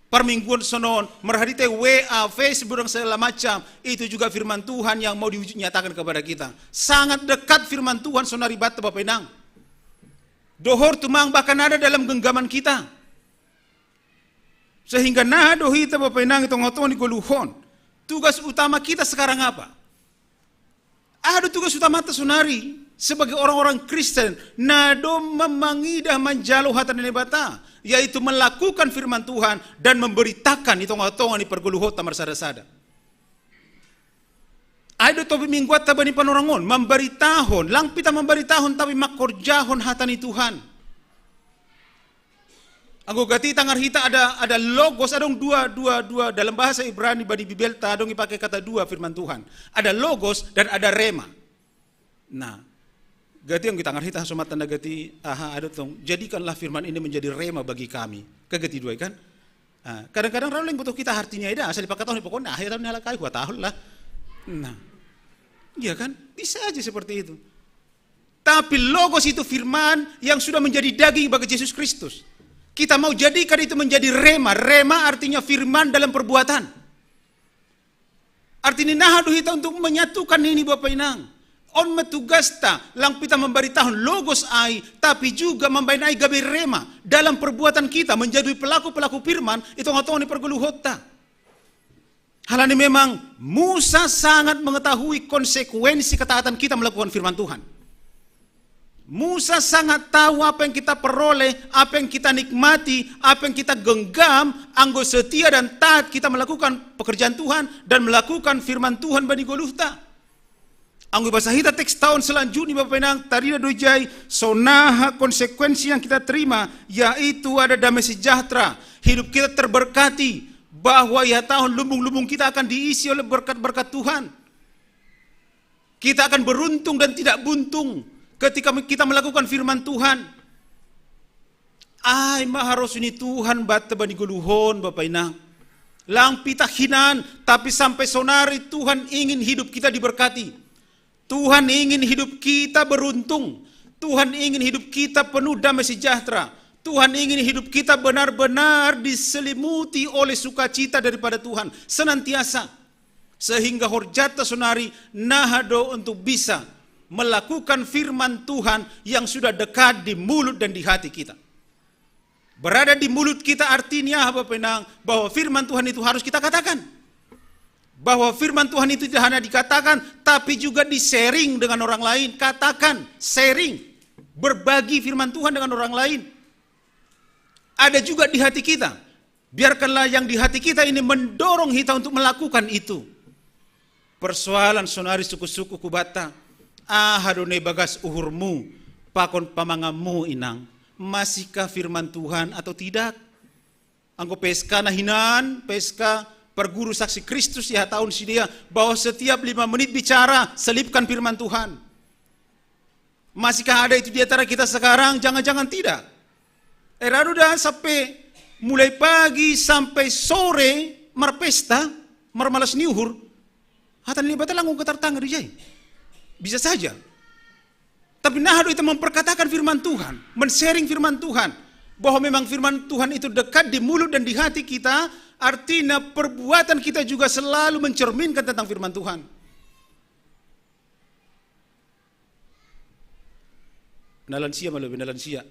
parmingguon sonon, marhite W A, Facebook, dan segala macam, itu juga firman Tuhan yang mau diwujud nyatakan kepada kita. Sangat dekat firman Tuhan sonari banta, bapa inang. Dohor tumang bahkan ada dalam genggaman kita. Sehingga na do hita, bapa inang, i tongah-tongah ni goluhon. Tugas utama kita sekarang apa? Aha do tugas utamanta sonari sebagai orang-orang Kristen na domma mangidah manjalo hata ni Naibata, yaitu melakukan firman Tuhan dan memberitakan i tongah-tongah ni pargoluhonta marsada-sada. Ai do topik mingguanta bani panorang on, mambaritahon, lang hita mambaritahon, tapi mangkorjahon hata ni Tuhan. Anggo gati tangar hita ada, ada logos, adong dua, dua, dua dalam bahasa Ibrani, bani Bibelta adong ipake kata dua firman Tuhan. Ada logos dan ada rema. Nah, gati anggo tangar hita hasomatan na gati, aha, ada tong, jadikanlah firman ini menjadi rema bagi kami. Kagati dua i kan? Ah, kadang-kadang rau leng boto hita artinya ida, asal dipangkatahon, pokokna aha i tahu ni halak ai, huhatahon lah. Nah, iya kan? Bisa aja seperti itu. Tapi logos itu firman yang sudah menjadi daging bagi Yesus Kristus. Kita mau jadikan itu menjadi rema. Rema artinya firman dalam perbuatan. Arti ni aha do hita untuk menyatukan ini, bapa inang. On ma tugasta, lang hita mambaritahon logos ai, tapi juga mambahen ai gabe rema dalam perbuatan kita menjadi pelaku-pelaku firman i tongah-tongah ni pargoluhonta. Hal ini memang Musa sangat mengetahui konsekuensi ketaatan kita melakukan firman Tuhan. Musa sangat tahu apa yang kita peroleh, apa yang kita nikmati, apa yang kita genggam, anggo setia dan taat kita melakukan pekerjaan Tuhan dan melakukan firman Tuhan bani goluhta. Anggo bahasa hita teks tahun selanjutnya Bapak Inang, tarida dojai sonaha konsekuensi yang kita terima, yaitu ada damai sejahtera. Hidup kita terberkati, bahwa ya tahun lumbung-lumbung kita akan diisi oleh berkat-berkat Tuhan. Kita akan beruntung dan tidak buntung ketika kita melakukan firman Tuhan. Ai maharus ni Tuhan batta bani goluhon Bapak Inang. Lang pitah hinan, tapi sampai sonari Tuhan ingin hidup kita diberkati. Tuhan ingin hidup kita beruntung. Tuhan ingin hidup kita penuh damai sejahtera. Tuhan ingin hidup kita benar-benar diselimuti oleh sukacita daripada Tuhan senantiasa. Sehingga horjata sonari nahado untuk bisa melakukan firman Tuhan yang sudah dekat di mulut dan di hati kita. Berada di mulut kita artinya apa Bapak Inang? Bahwa firman Tuhan itu harus kita katakan. Bahwa firman Tuhan itu tidak hanya dikatakan, tapi juga di-sharing dengan orang lain. Katakan, sharing, berbagi firman Tuhan dengan orang lain. Ada juga di hati kita. Biarkanlah yang di hati kita ini mendorong kita untuk melakukan itu. Persoalan sonari suku-suku ku batta, aha do na ibagas uhurmu, pakon pamanganmu Inang, masihkah firman Tuhan atau tidak? Anggo P S K na hinan, P S K perguru Saksi Kristus, ya tahun sidea, bahwa setiap lima menit bicara, selipkan firman Tuhan. Masihkah ada itu di antara kita sekarang? Jangan-jangan tidak. Eh, radu dah sampai mulai pagi sampai sore marpesta, marmalas ni uhur. Hata ni Debata lang ketar tangan dijai. Bisa saja. Tapi nah itu memperkatakan firman Tuhan, men-sharing firman Tuhan, bahwa memang firman Tuhan itu dekat di mulut dan di hati kita, artinya perbuatan kita juga selalu mencerminkan tentang firman Tuhan. Na lansia malo, na lansia.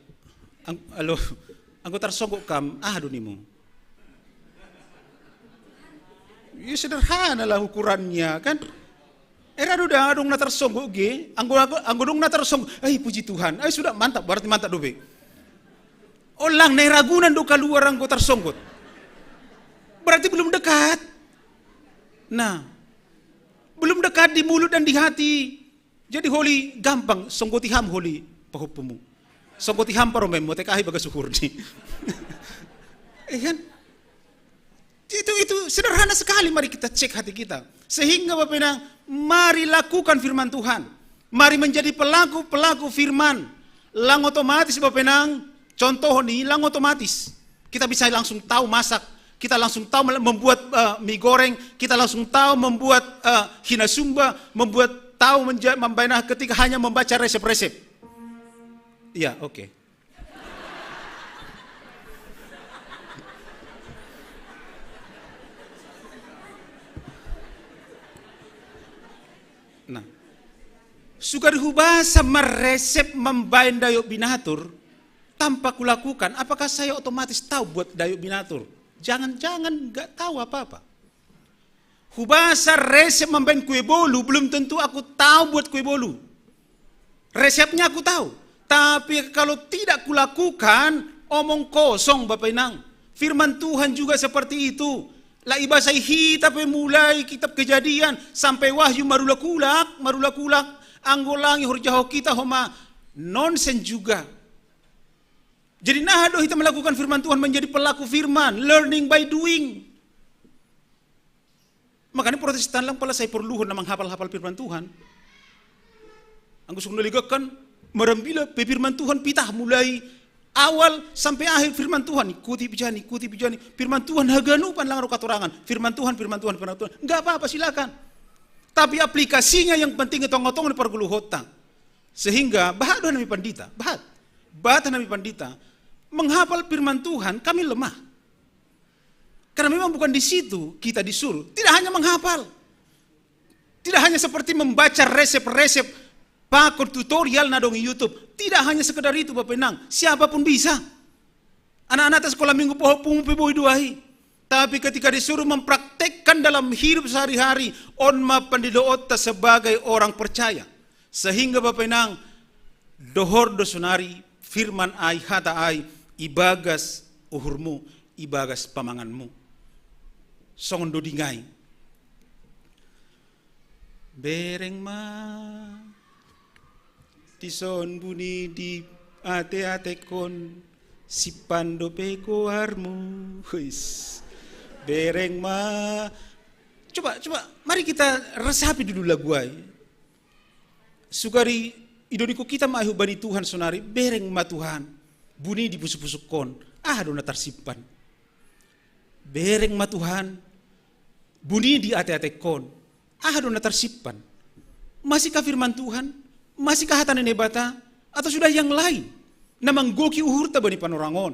Ang, alo, anggo tarsonggot kam, aha do nimu? Ya sederhana lah ukurannya kan. Eh, radu dah adong na tarsonggot ge, anggo, anggo, anggo dong na tarsonggot, eh puji Tuhan, eh sudah mantap, berarti mantap dope. Olang na ragunan do kaluar anggo tarsonggot. Berarti belum dekat. Nah, belum dekat di mulut dan di hati. Jadi holi gampang, songgoti ham holi pahompumu. Songgoti ham paromem, motek ahi bagas uhurni. Eh kan? Itu, itu sederhana sekali, mari kita cek hati kita. Sehingga Bapak Inang, mari lakukan firman Tuhan. Mari menjadi pelaku-pelaku firman. Lang otomatis Bapak Inang, contoh nih, lang otomatis. Kita bisa langsung tahu masak, kita langsung tahu membuat uh, mie goreng, kita langsung tahu membuat uh, hinasumba, membuat tahu menja- membainah ketika hanya membaca resep-resep. Iya, oke. Nah, suka dihubasa meresep membain dayok binatur tanpa kulakukan, apakah saya otomatis tahu buat dayok binatur? Jangan-jangan nggak tahu apa-apa. Hubasa resep membain kue bolu, belum tentu aku tahu buat kue bolu. Resepnya aku tahu, tapi kalau tidak kulakukan, omong kosong Bapak Inang. Firman Tuhan juga seperti itu. Lai basai hita pe mulai kitab Kejadian sampai Wahyu marulakulak, marulakulak, anggo langi horjaho kita homa nonsen juga. Jadi nah do kita melakukan firman Tuhan menjadi pelaku firman, learning by doing. Makanya Protestan lang pala sai porluhon na manghapal-hapal firman Tuhan. Anggo sungguh legakan marambila pe firman Tuhan pitah mulai awal sampai akhir firman Tuhan, ikuti bijani, ikuti bijani. Firman Tuhan haganupan lang ro katorangan. Firman Tuhan, firman Tuhan, firman Tuhan. Enggak apa-apa, silakan. Tapi aplikasinya yang penting itu ngotong di pargulu hota. Sehingga bahat do nami pandita, bahat. Bahat nami pandita menghafal firman Tuhan, kami lemah. Karena memang bukan di situ kita disuruh. Tidak hanya menghafal. Tidak hanya seperti membaca resep-resep pakon tutorial na dong YouTube. Tidak hanya sekedar itu Bapak Inang. Siapapun bisa. Anak-anak ta sekolah minggu poho pungu pe boi duahi. Tapi ketika disuruh mempraktekkan Kan dalam hidup sehari-hari, on ma pandiloonta sebagai orang percaya. Sehingga Bapa Inang, dohor do sonari firman ai, hata ai, ibagas uhurmu, ibagas pamanganmu. Songon doding ai. Bereng ma tison buni di ate-atekon, simpan dope goarmu. Huis. Bereng ma. Coba, coba, mari kita resapi dulu lagu ai. Sugari idodiko kita ma ai hubani Tuhan sonari, bereng ma Tuhan. Buni di pusu-pusukkon, aha do na tarsimpan. Bereng ma Tuhan, buni di ate-atekon, aha do na tarsimpan. Masihkah firman Tuhan? Masihkah hata ni Naibata? Atau sudah yang lain na manggohi uhurta bani panorang on?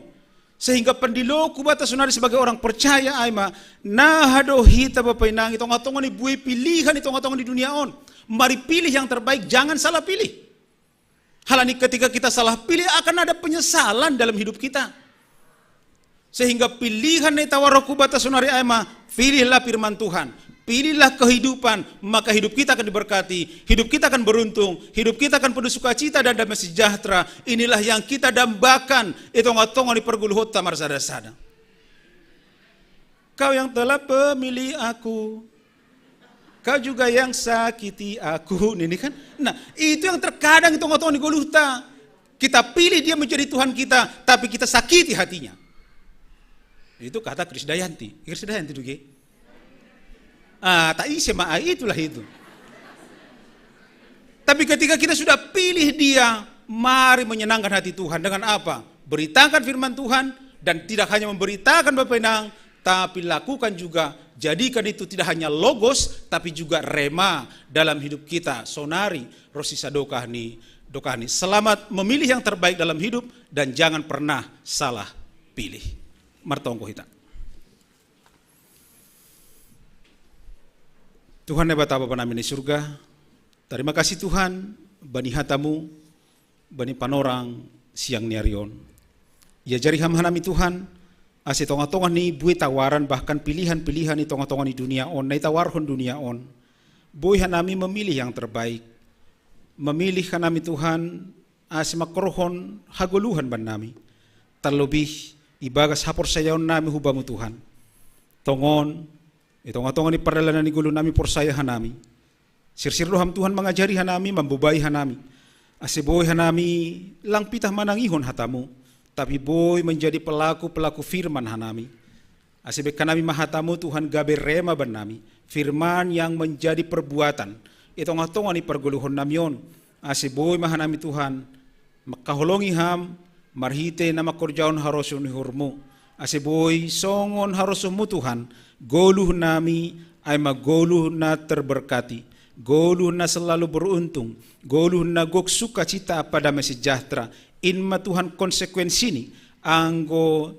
Sehingga pandilo hubanta sonari sebagai orang percaya ai ma, naha do hita Bapa Inang i tonga-tonga ni buei pilihan i tonga-tonga ni dunia on. Mari pilih yang terbaik, jangan salah pilih. Halani ketika kita salah pilih akan ada penyesalan dalam hidup kita. Sehingga pilihan na tawarhon hubanta sonari ai ma, pilihlah firman Tuhan. Pilihlah kehidupan, maka hidup kita akan diberkati, hidup kita akan beruntung, hidup kita akan penuh sukacita dan damai sejahtera. Inilah yang kita dambakan i tonga-tonga ni pargoluhonta marsada-sada. Kau yang telah pemilih aku, kau juga yang sakiti aku, ini kan. Nah, itu yang terkadang i tonga-tonga ni goluhta. Kita pilih dia menjadi Tuhan kita, tapi kita sakiti hatinya. Itu kata Krisdayanti. Krisdayanti do ge. Ah, tak ise ma ai, itulah itu. Tapi ketika kita sudah pilih dia, mari menyenangkan hati Tuhan. Dengan apa? Beritakan firman Tuhan, dan tidak hanya memberitakan Bapa Inang, tapi lakukan juga, jadikan itu tidak hanya logos, tapi juga rema dalam hidup kita. Sonari, ro sisa dokah ni, dokah ni. Selamat memilih yang terbaik dalam hidup, dan jangan pernah salah pilih. Martonggo hita. Tuhan Naibata Bapa nami na i surga, terima kasih Tuhan, bani hatamu, bani panorang siang ni ari on. Iajari Ham hanami Tuhan, ase tonga-tonga ni buei tawaran bahkan pilihan-pilihan i tonga-tonga ni dunia on, na itawarhon dunia on. Boi hanami memilih yang terbaik. Memilih hanami Tuhan, ase mangkorhon hagoluhan bannami. Tarlobih ibagas haporsayaonnami hu Bamu Tuhan. Tongon, i tonga-tonga ni pardalanan ni goluhnami porsaya hanami. Sirsir do Ham Tuhan mangajari hanami, mambobai hanami. Ase boi hanami lang pitah manangihon hatamu, tapi boi menjadi pelaku-pelaku firman hanami. Ase baen hanami ma hatamu Tuhan gabe rema bannami, firman yang menjadi perbuatan i tonga-tonga ni pargoluhonnami on. Ase boi ma hanami Tuhan mangkaholongi Ham marhite na mangkorjahon harosuh ni uhurmu. Ase boi songon harosuhmu Tuhan, goluhnami ai ma goluh na terberkati, goluh na selalu beruntung, goluh na gok sukacita ampa damai sejahtera. In ma Tuhan konsekuensini, anggo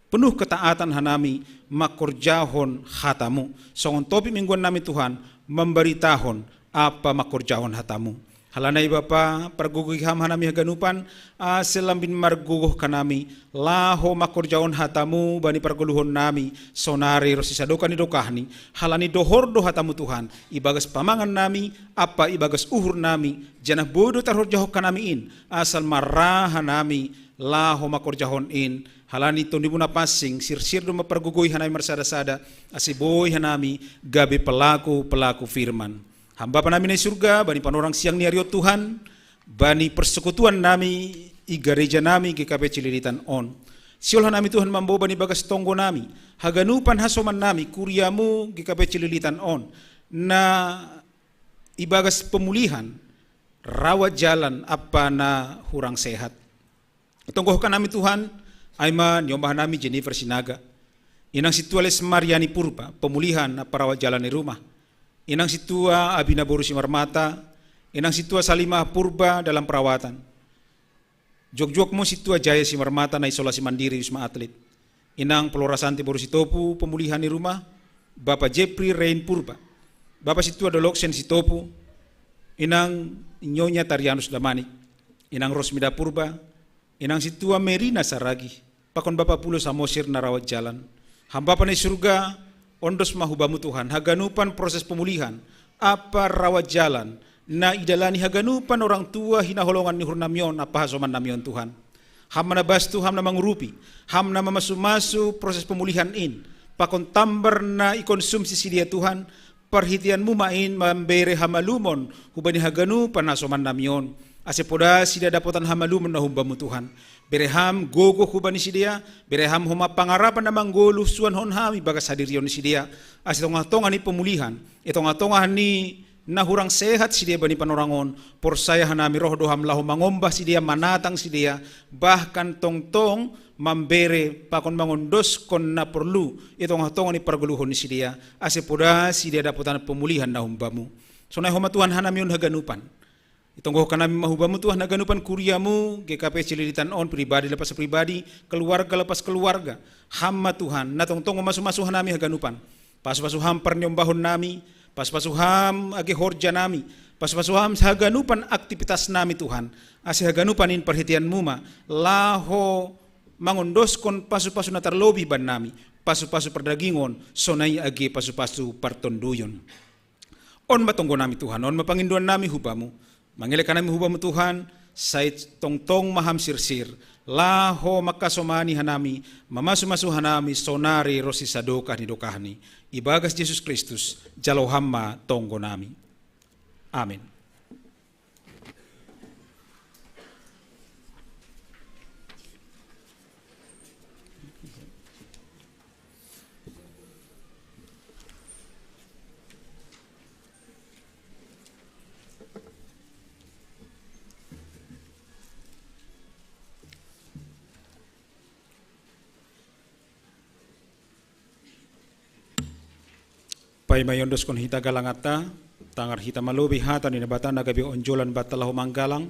penuh ketaatan hanami mangkorjahon hatamu. Songon topik mingguannami Tuhan, mambaritahon ampa mangkorjahon hatamu. Halani Bapa, pargogohi Ham hanami haganupan, ase lambin margogoh hanami, laho mangkorjahon hatamu bani pargoluhonnami, sonari ro sisa dokah ni dokahni, halani dohor do hatamu Tuhan, ibagas pamangannami, ampa ibagas uhurnami, janah boi do tarhorjahon hanami in, asal ma ra hanami, laho mangkorjahon in, halani Tondimu Napansing, sirsir do mampargogohi hanami marsada-sada, ase boi hanami gabe pelaku-pelaku firman. Ham Bapa nami na i surga, bani panorang siang ni ari on Tuhan, bani persekutuannami i garejanami G K P Cililitan on. Sihol hanami Tuhan mamboan ibagas tonggonami, haganupan hasomannami, kuriamu G K P Cililitan on, na ibagas pemulihan, rawat jalan ampa na hurang sehat. Tonggohon hanami Tuhan, ai ma niombah nami Jennifer Sinaga. Inang sintua Les Mariani Purba, pemulihan ampa rawat jalan ni rumah. Inang sintua Abina boru Simarmata, inang sintua Salimah Purba dalam perawatan. Juak-juak mo sintua Jaya Simarmata na isolasi mandiri Wisma Atlet. Inang Flora Santi boru Sitopu, pemulihan ni rumah, Bapa Jepri Rein Purba. Bapa sintua Dolok Sen Sitopu, inang Nyonya Tarianus Damanik, inang Rosmida Purba, inang sintua Merina Saragi, pakon Bapa Pulo Samosir na rawat jalan. Ham Bapa na i surga, Ondos ma hubamu Tuhan haganupan proses pemulihan, apa rawat jalan na idalani haganupan orang tua hinaholongan ni uhurnami on ampa hasomannami on Tuhan. Ham ma na bastu, Ham na mangurupi, Ham na mamasumasu proses pemulihan in, pakon tambar na ikonsumsi sidea Tuhan, parhiteanmu ma in mambere hamalumon hubani haganupan hasomannami on, ase poda sidea dapotan hamalumon na humbamu Tuhan. Bere Ham gogoh hubani sidea, bere Ham homa pangarapan na manggoluh suanhon hami bagas hadirion ni sidea, ase tongah-tongah ni pemulihan, i tongah-tongah ni na hurang sehat sidea bani panorang on, porsaya hanami roh do Ham laho mangombah sidea, manatang sidea, bahkan tongtong mambere pakon mangondoskon na porlu i tongah-tongah ni pargoluhon ni sidea, ase poda sidea dapotan pemulihan na humbamu. Sonai homa Tuhan hanami on haganupan. Itonggohkan nami ma hubamu Tuhan haganupan kuriamu, G K P Cililitan on, pribadi lepas pribadi, keluarga lepas keluarga. Ham ma Tuhan na tongtong mamasu-masu hanami haganupan. Pasu-pasu Ham parniombahon nami, pasu-pasu Ham age horja nami, pasu-pasu Ham haganupan aktivitas nami Tuhan. Ase haganupan in parhiteanmu ma, laho mangondoskon pasu-pasu na tarlobih bannami, pasu-pasu pardagingon, sonai age pasu-pasu partonduyon. On ma tonggo nami Tuhan, on ma pangindoan nami hubamu. Mangelek hanami hubamu Tuhan, sai tongtong ma Ham sirsir, laho mangkasomani hanami, mamasu-masu hanami sonari ronsi sadokah ni dokahni. Ibagas Jesus Kristus, jalo Ham ma tonggo nami. Amin. Paima iondoskon hita galanganta, tangar hita ma lobei hata ni Nabatanta gabe onjolan banta laho manggalang,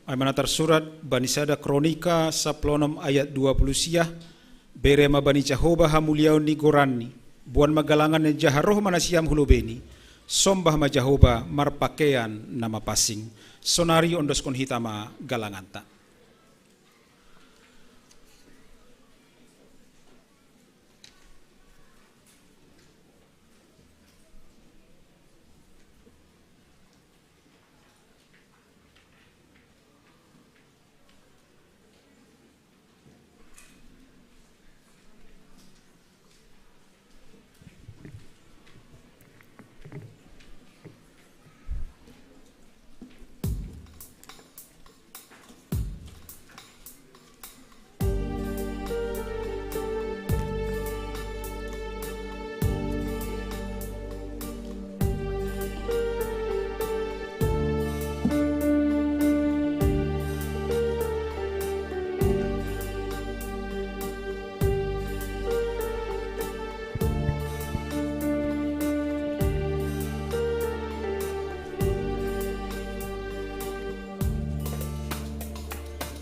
ai ma na tarsurat bani sada Kronika sampulu onom ayat dua puluh siah: Bere ma bani Jahowa hamuliaon ni goranni, boan ma galanganna, jaha roh ma nasiam hu lobeini, sombah ma Jahowa marpakean na mapansing. Sonari ondoskon hita ma galanganta.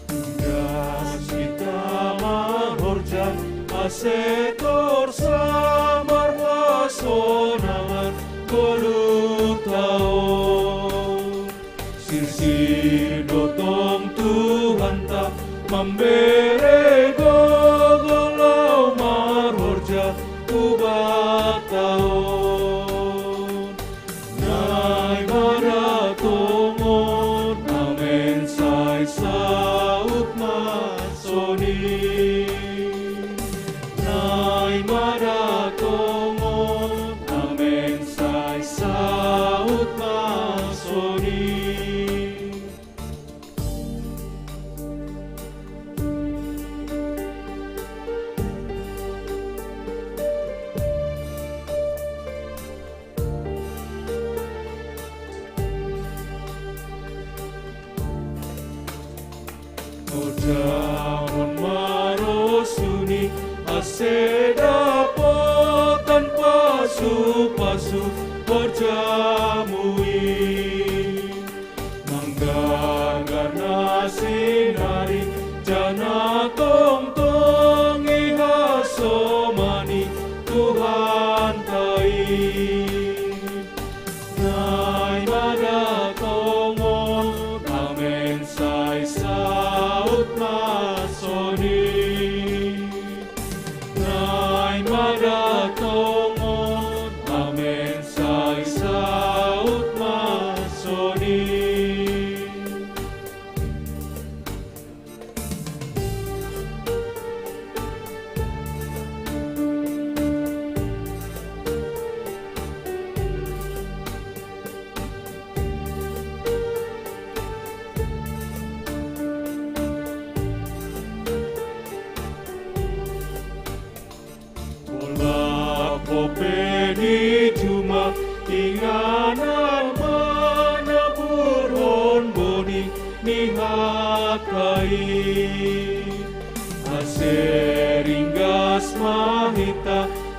Tugas hita ma horja, ase torus marhasonangan ngolunta on. Sirsir do tong Tuhanta mambere gogoh laho marhorja hu banta on. Naimada tongon, amen, sai saut ma songon i. Naimada tongon, amen, sai saut ma songon i. Horjahon ma roh sunyi, ase dapotan pasu-pasu horjamu i. Manggargar na sinari, janah tongtong ihasomani Tuhanta i. Naimada tongon, amen, sai saut ma songon i. Naimada tongon,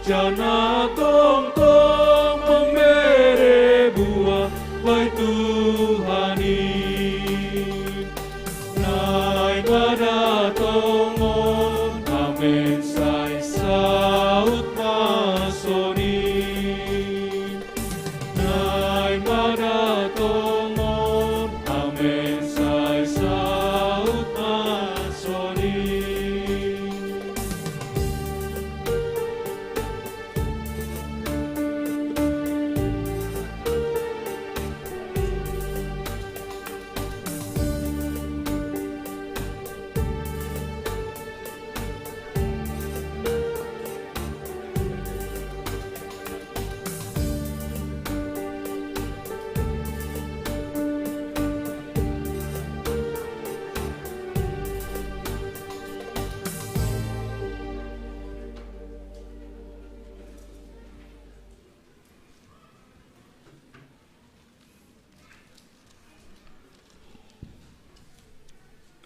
Jana tongtong membere buah bai Tuhan i. Nai mada tongon amen sai saut masoni. Nai mada tongon amen sai saut masoni.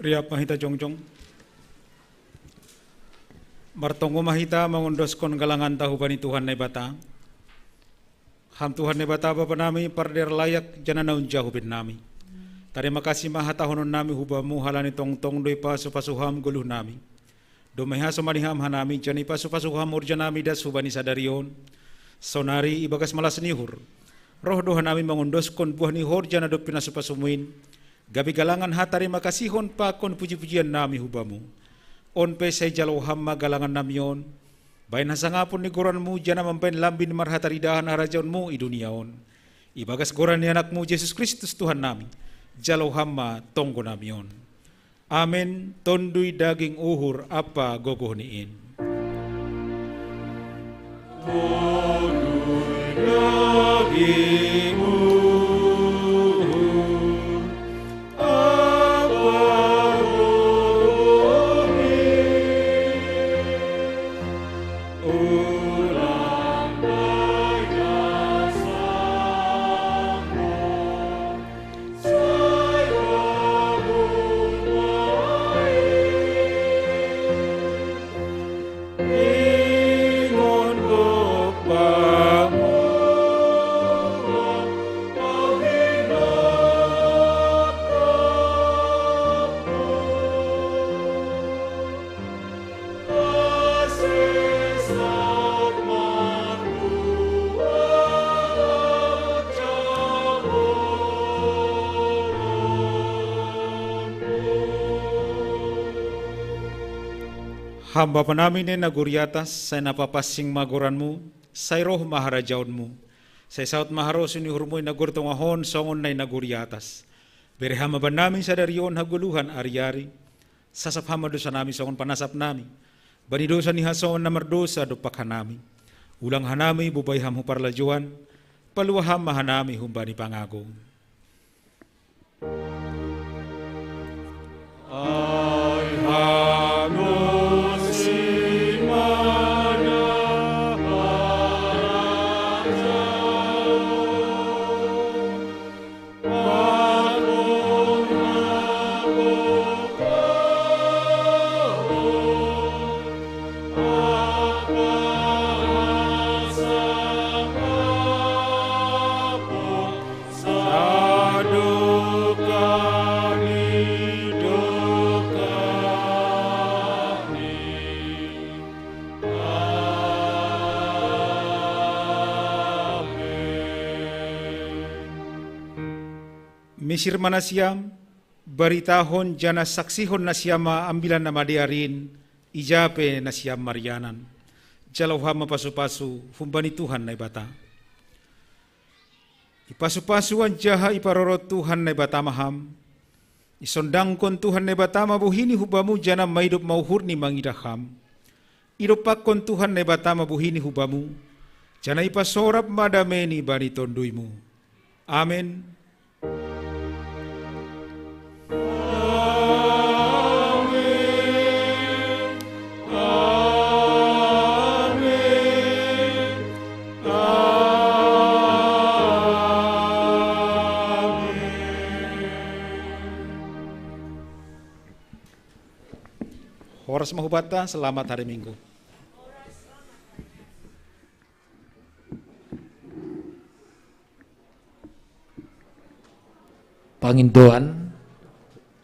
Riap ma hita jongjong. Martonggo ma hita mangondoskon galanganta hubani Tuhan Naibata. Ham Tuhan Naibata Bapa nami, pardear layak jana na unja hubin nami. Tarima kasih ma hatahonon nami hubamu halani tongtong do ipasu-pasu ham goluh nami. Domai hasomani ham hanami jana ipasu-pasu ham horja nami das hubani sadari on. Sonari ibagas malas ni uhur, roh do hanami mangondoskon buah ni horja na dob pinasu-pasumu in, gabe galangan hatarimakasihon pakon puji-pujian nami hubamu. On pe sai jalo ham ma galangan nami on, bahen hasangapon ni goranmu jana mambahen lambin marhataridahan harajaonmu i dunia on. Ibagas goran ni anakmu Jesus Kristus Tuhan nami, jalo ham ma tonggo nami on. Amen. Tonduy daging uhur ampa gogoh ni in. Tonduy daging uhur ampa gogoh ni in. Ulang daya sanggup. Ham Bapa nami na i nagori atas, sai na papansing ma goranmu, sai roh ma harajaonmu, sai saut ma harosuh ni uhurmu i nagori tongah on songon na i nagori atas. Bere ham ma bannami sadari on hagoluhan ari-ari. Sasap ham ma dosanami songon panasapnami bani dosa ni hasoman na mardousa dompak hanami. Ulang hanami bobai ham hu parlajouan, paluah ham ma hanami humbani pangago. Ai ham do simada harajaon. Misir ma nasiam, baritahon jana saksihon nasiam ma Ambilan Namadear in, ija pe nasiam marianan. Jalo ham ma pasu-pasu humbani Tuhan Naibata. Ipasu-pasu anjaha iparorot Tuhan Naibata ma ham. Isondangkon Tuhan Naibata ma bohini hubamu jana maidop ma uhurni mangidah ham. Idompakkon Tuhan Naibata ma bohini hubamu, jana ipasorap ma dameni bani tonduymu. Amen. Horas ma hubanta, selamat hari Minggu. Pangindoan,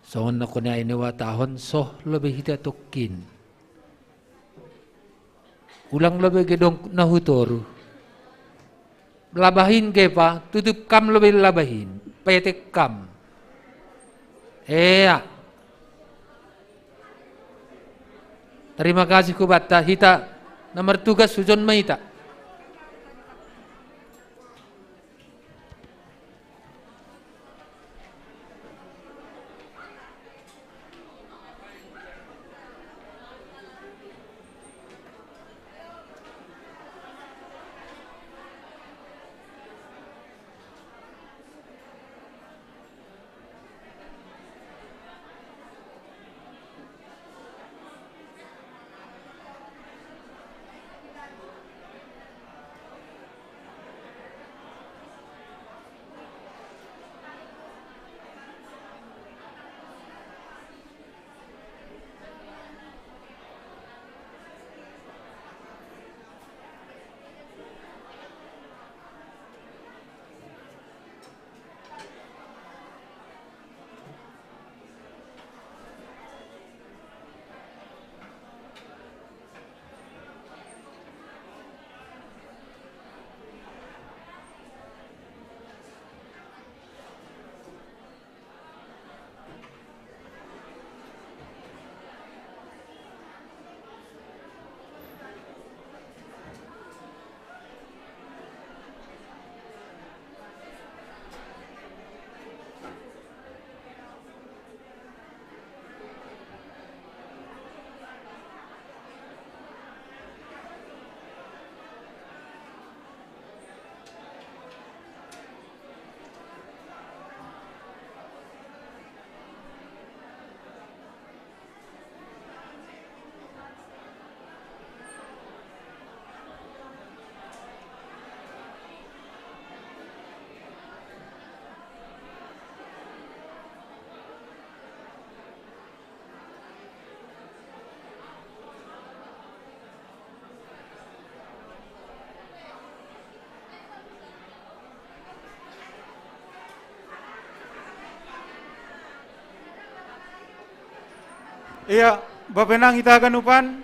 songon na koniai ni watahon soh lobi hita tongkin. Ulang lobi gedong na hutoru. Labahin gepa, tutup kam lobi labahin, petek kam. Ea. Terima kasih kubata hita na martugas hujon maita. Ia, bapenang hita haganupan,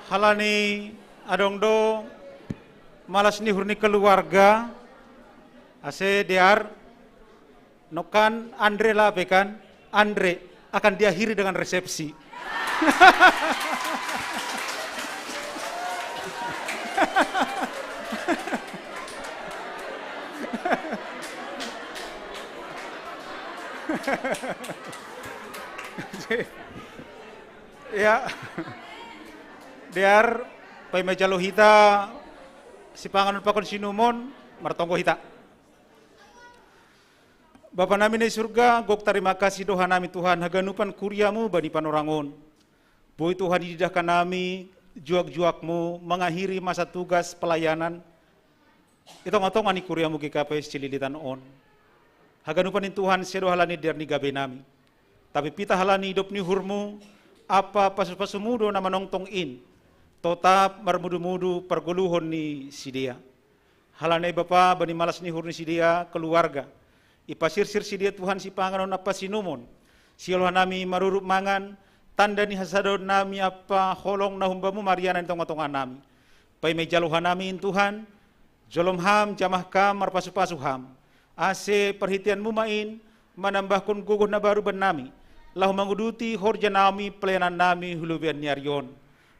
halani adong do malas ni uhur ni keluarga, ase dear, nongkan Andre lape kan, Andre akan diakhiri dengan resepsi. Ia, dear, paima jalo hita sipanganon pakon sinumon, martonggo hita. Bapa nami na i surga, gok tarima kasih do hanami Tuhan haganupan kuriamu bani panorang on. Boi Tuhan ididahkan nami juak-juakmu mangakhiri masa tugas pelayanan i tonga-tonga ni kuriamu G K P S Cililitan on. Haganupan ni Tuhan sedo halani dear ni gabe nami. Tapi pita halani idop ni uhurmu, apa pasu-pasumu do na manongtong in, totap marmudu-mudu pargoluhon ni sidea. Halani ai Bapa, bani malas ni uhur ni sidea keluarga, ipasirsir sidea Tuhan sipanganon ampa sinumon. Sihol hanami maruruk mangan, tanda ni hasadaon nami ampa holong na humbamu marianan i tonga-tonga nami. Paima ijalo hanami in Tuhan, jolom ham jamah kam marpasu-pasu ham. Ase parhiteianmu ma in, manambahkon gogoh na baru bannami, laho manguduti horja nami pelayanan nami hu lobeian ni ari on.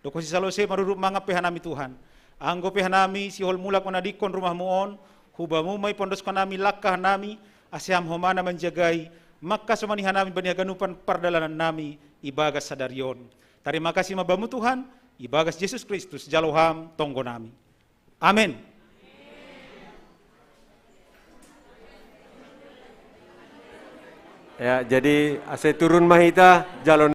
Dokon sisalose maruruk mangan pe hanami Tuhan. Anggo pe hanami sihol mulak manadingkon rumahmu on, hubamu ma ipondoskon nami langkah nami, ase ham homa na manjagai, mangkasomani hanami bani haganupan pardalanan nami ibagas sadari on. Tarima kasih ma bamu Tuhan, ibagas Jesus Kristus jalo ham tonggo nami. Amen. Ya, jadi ase turun ma hita jalo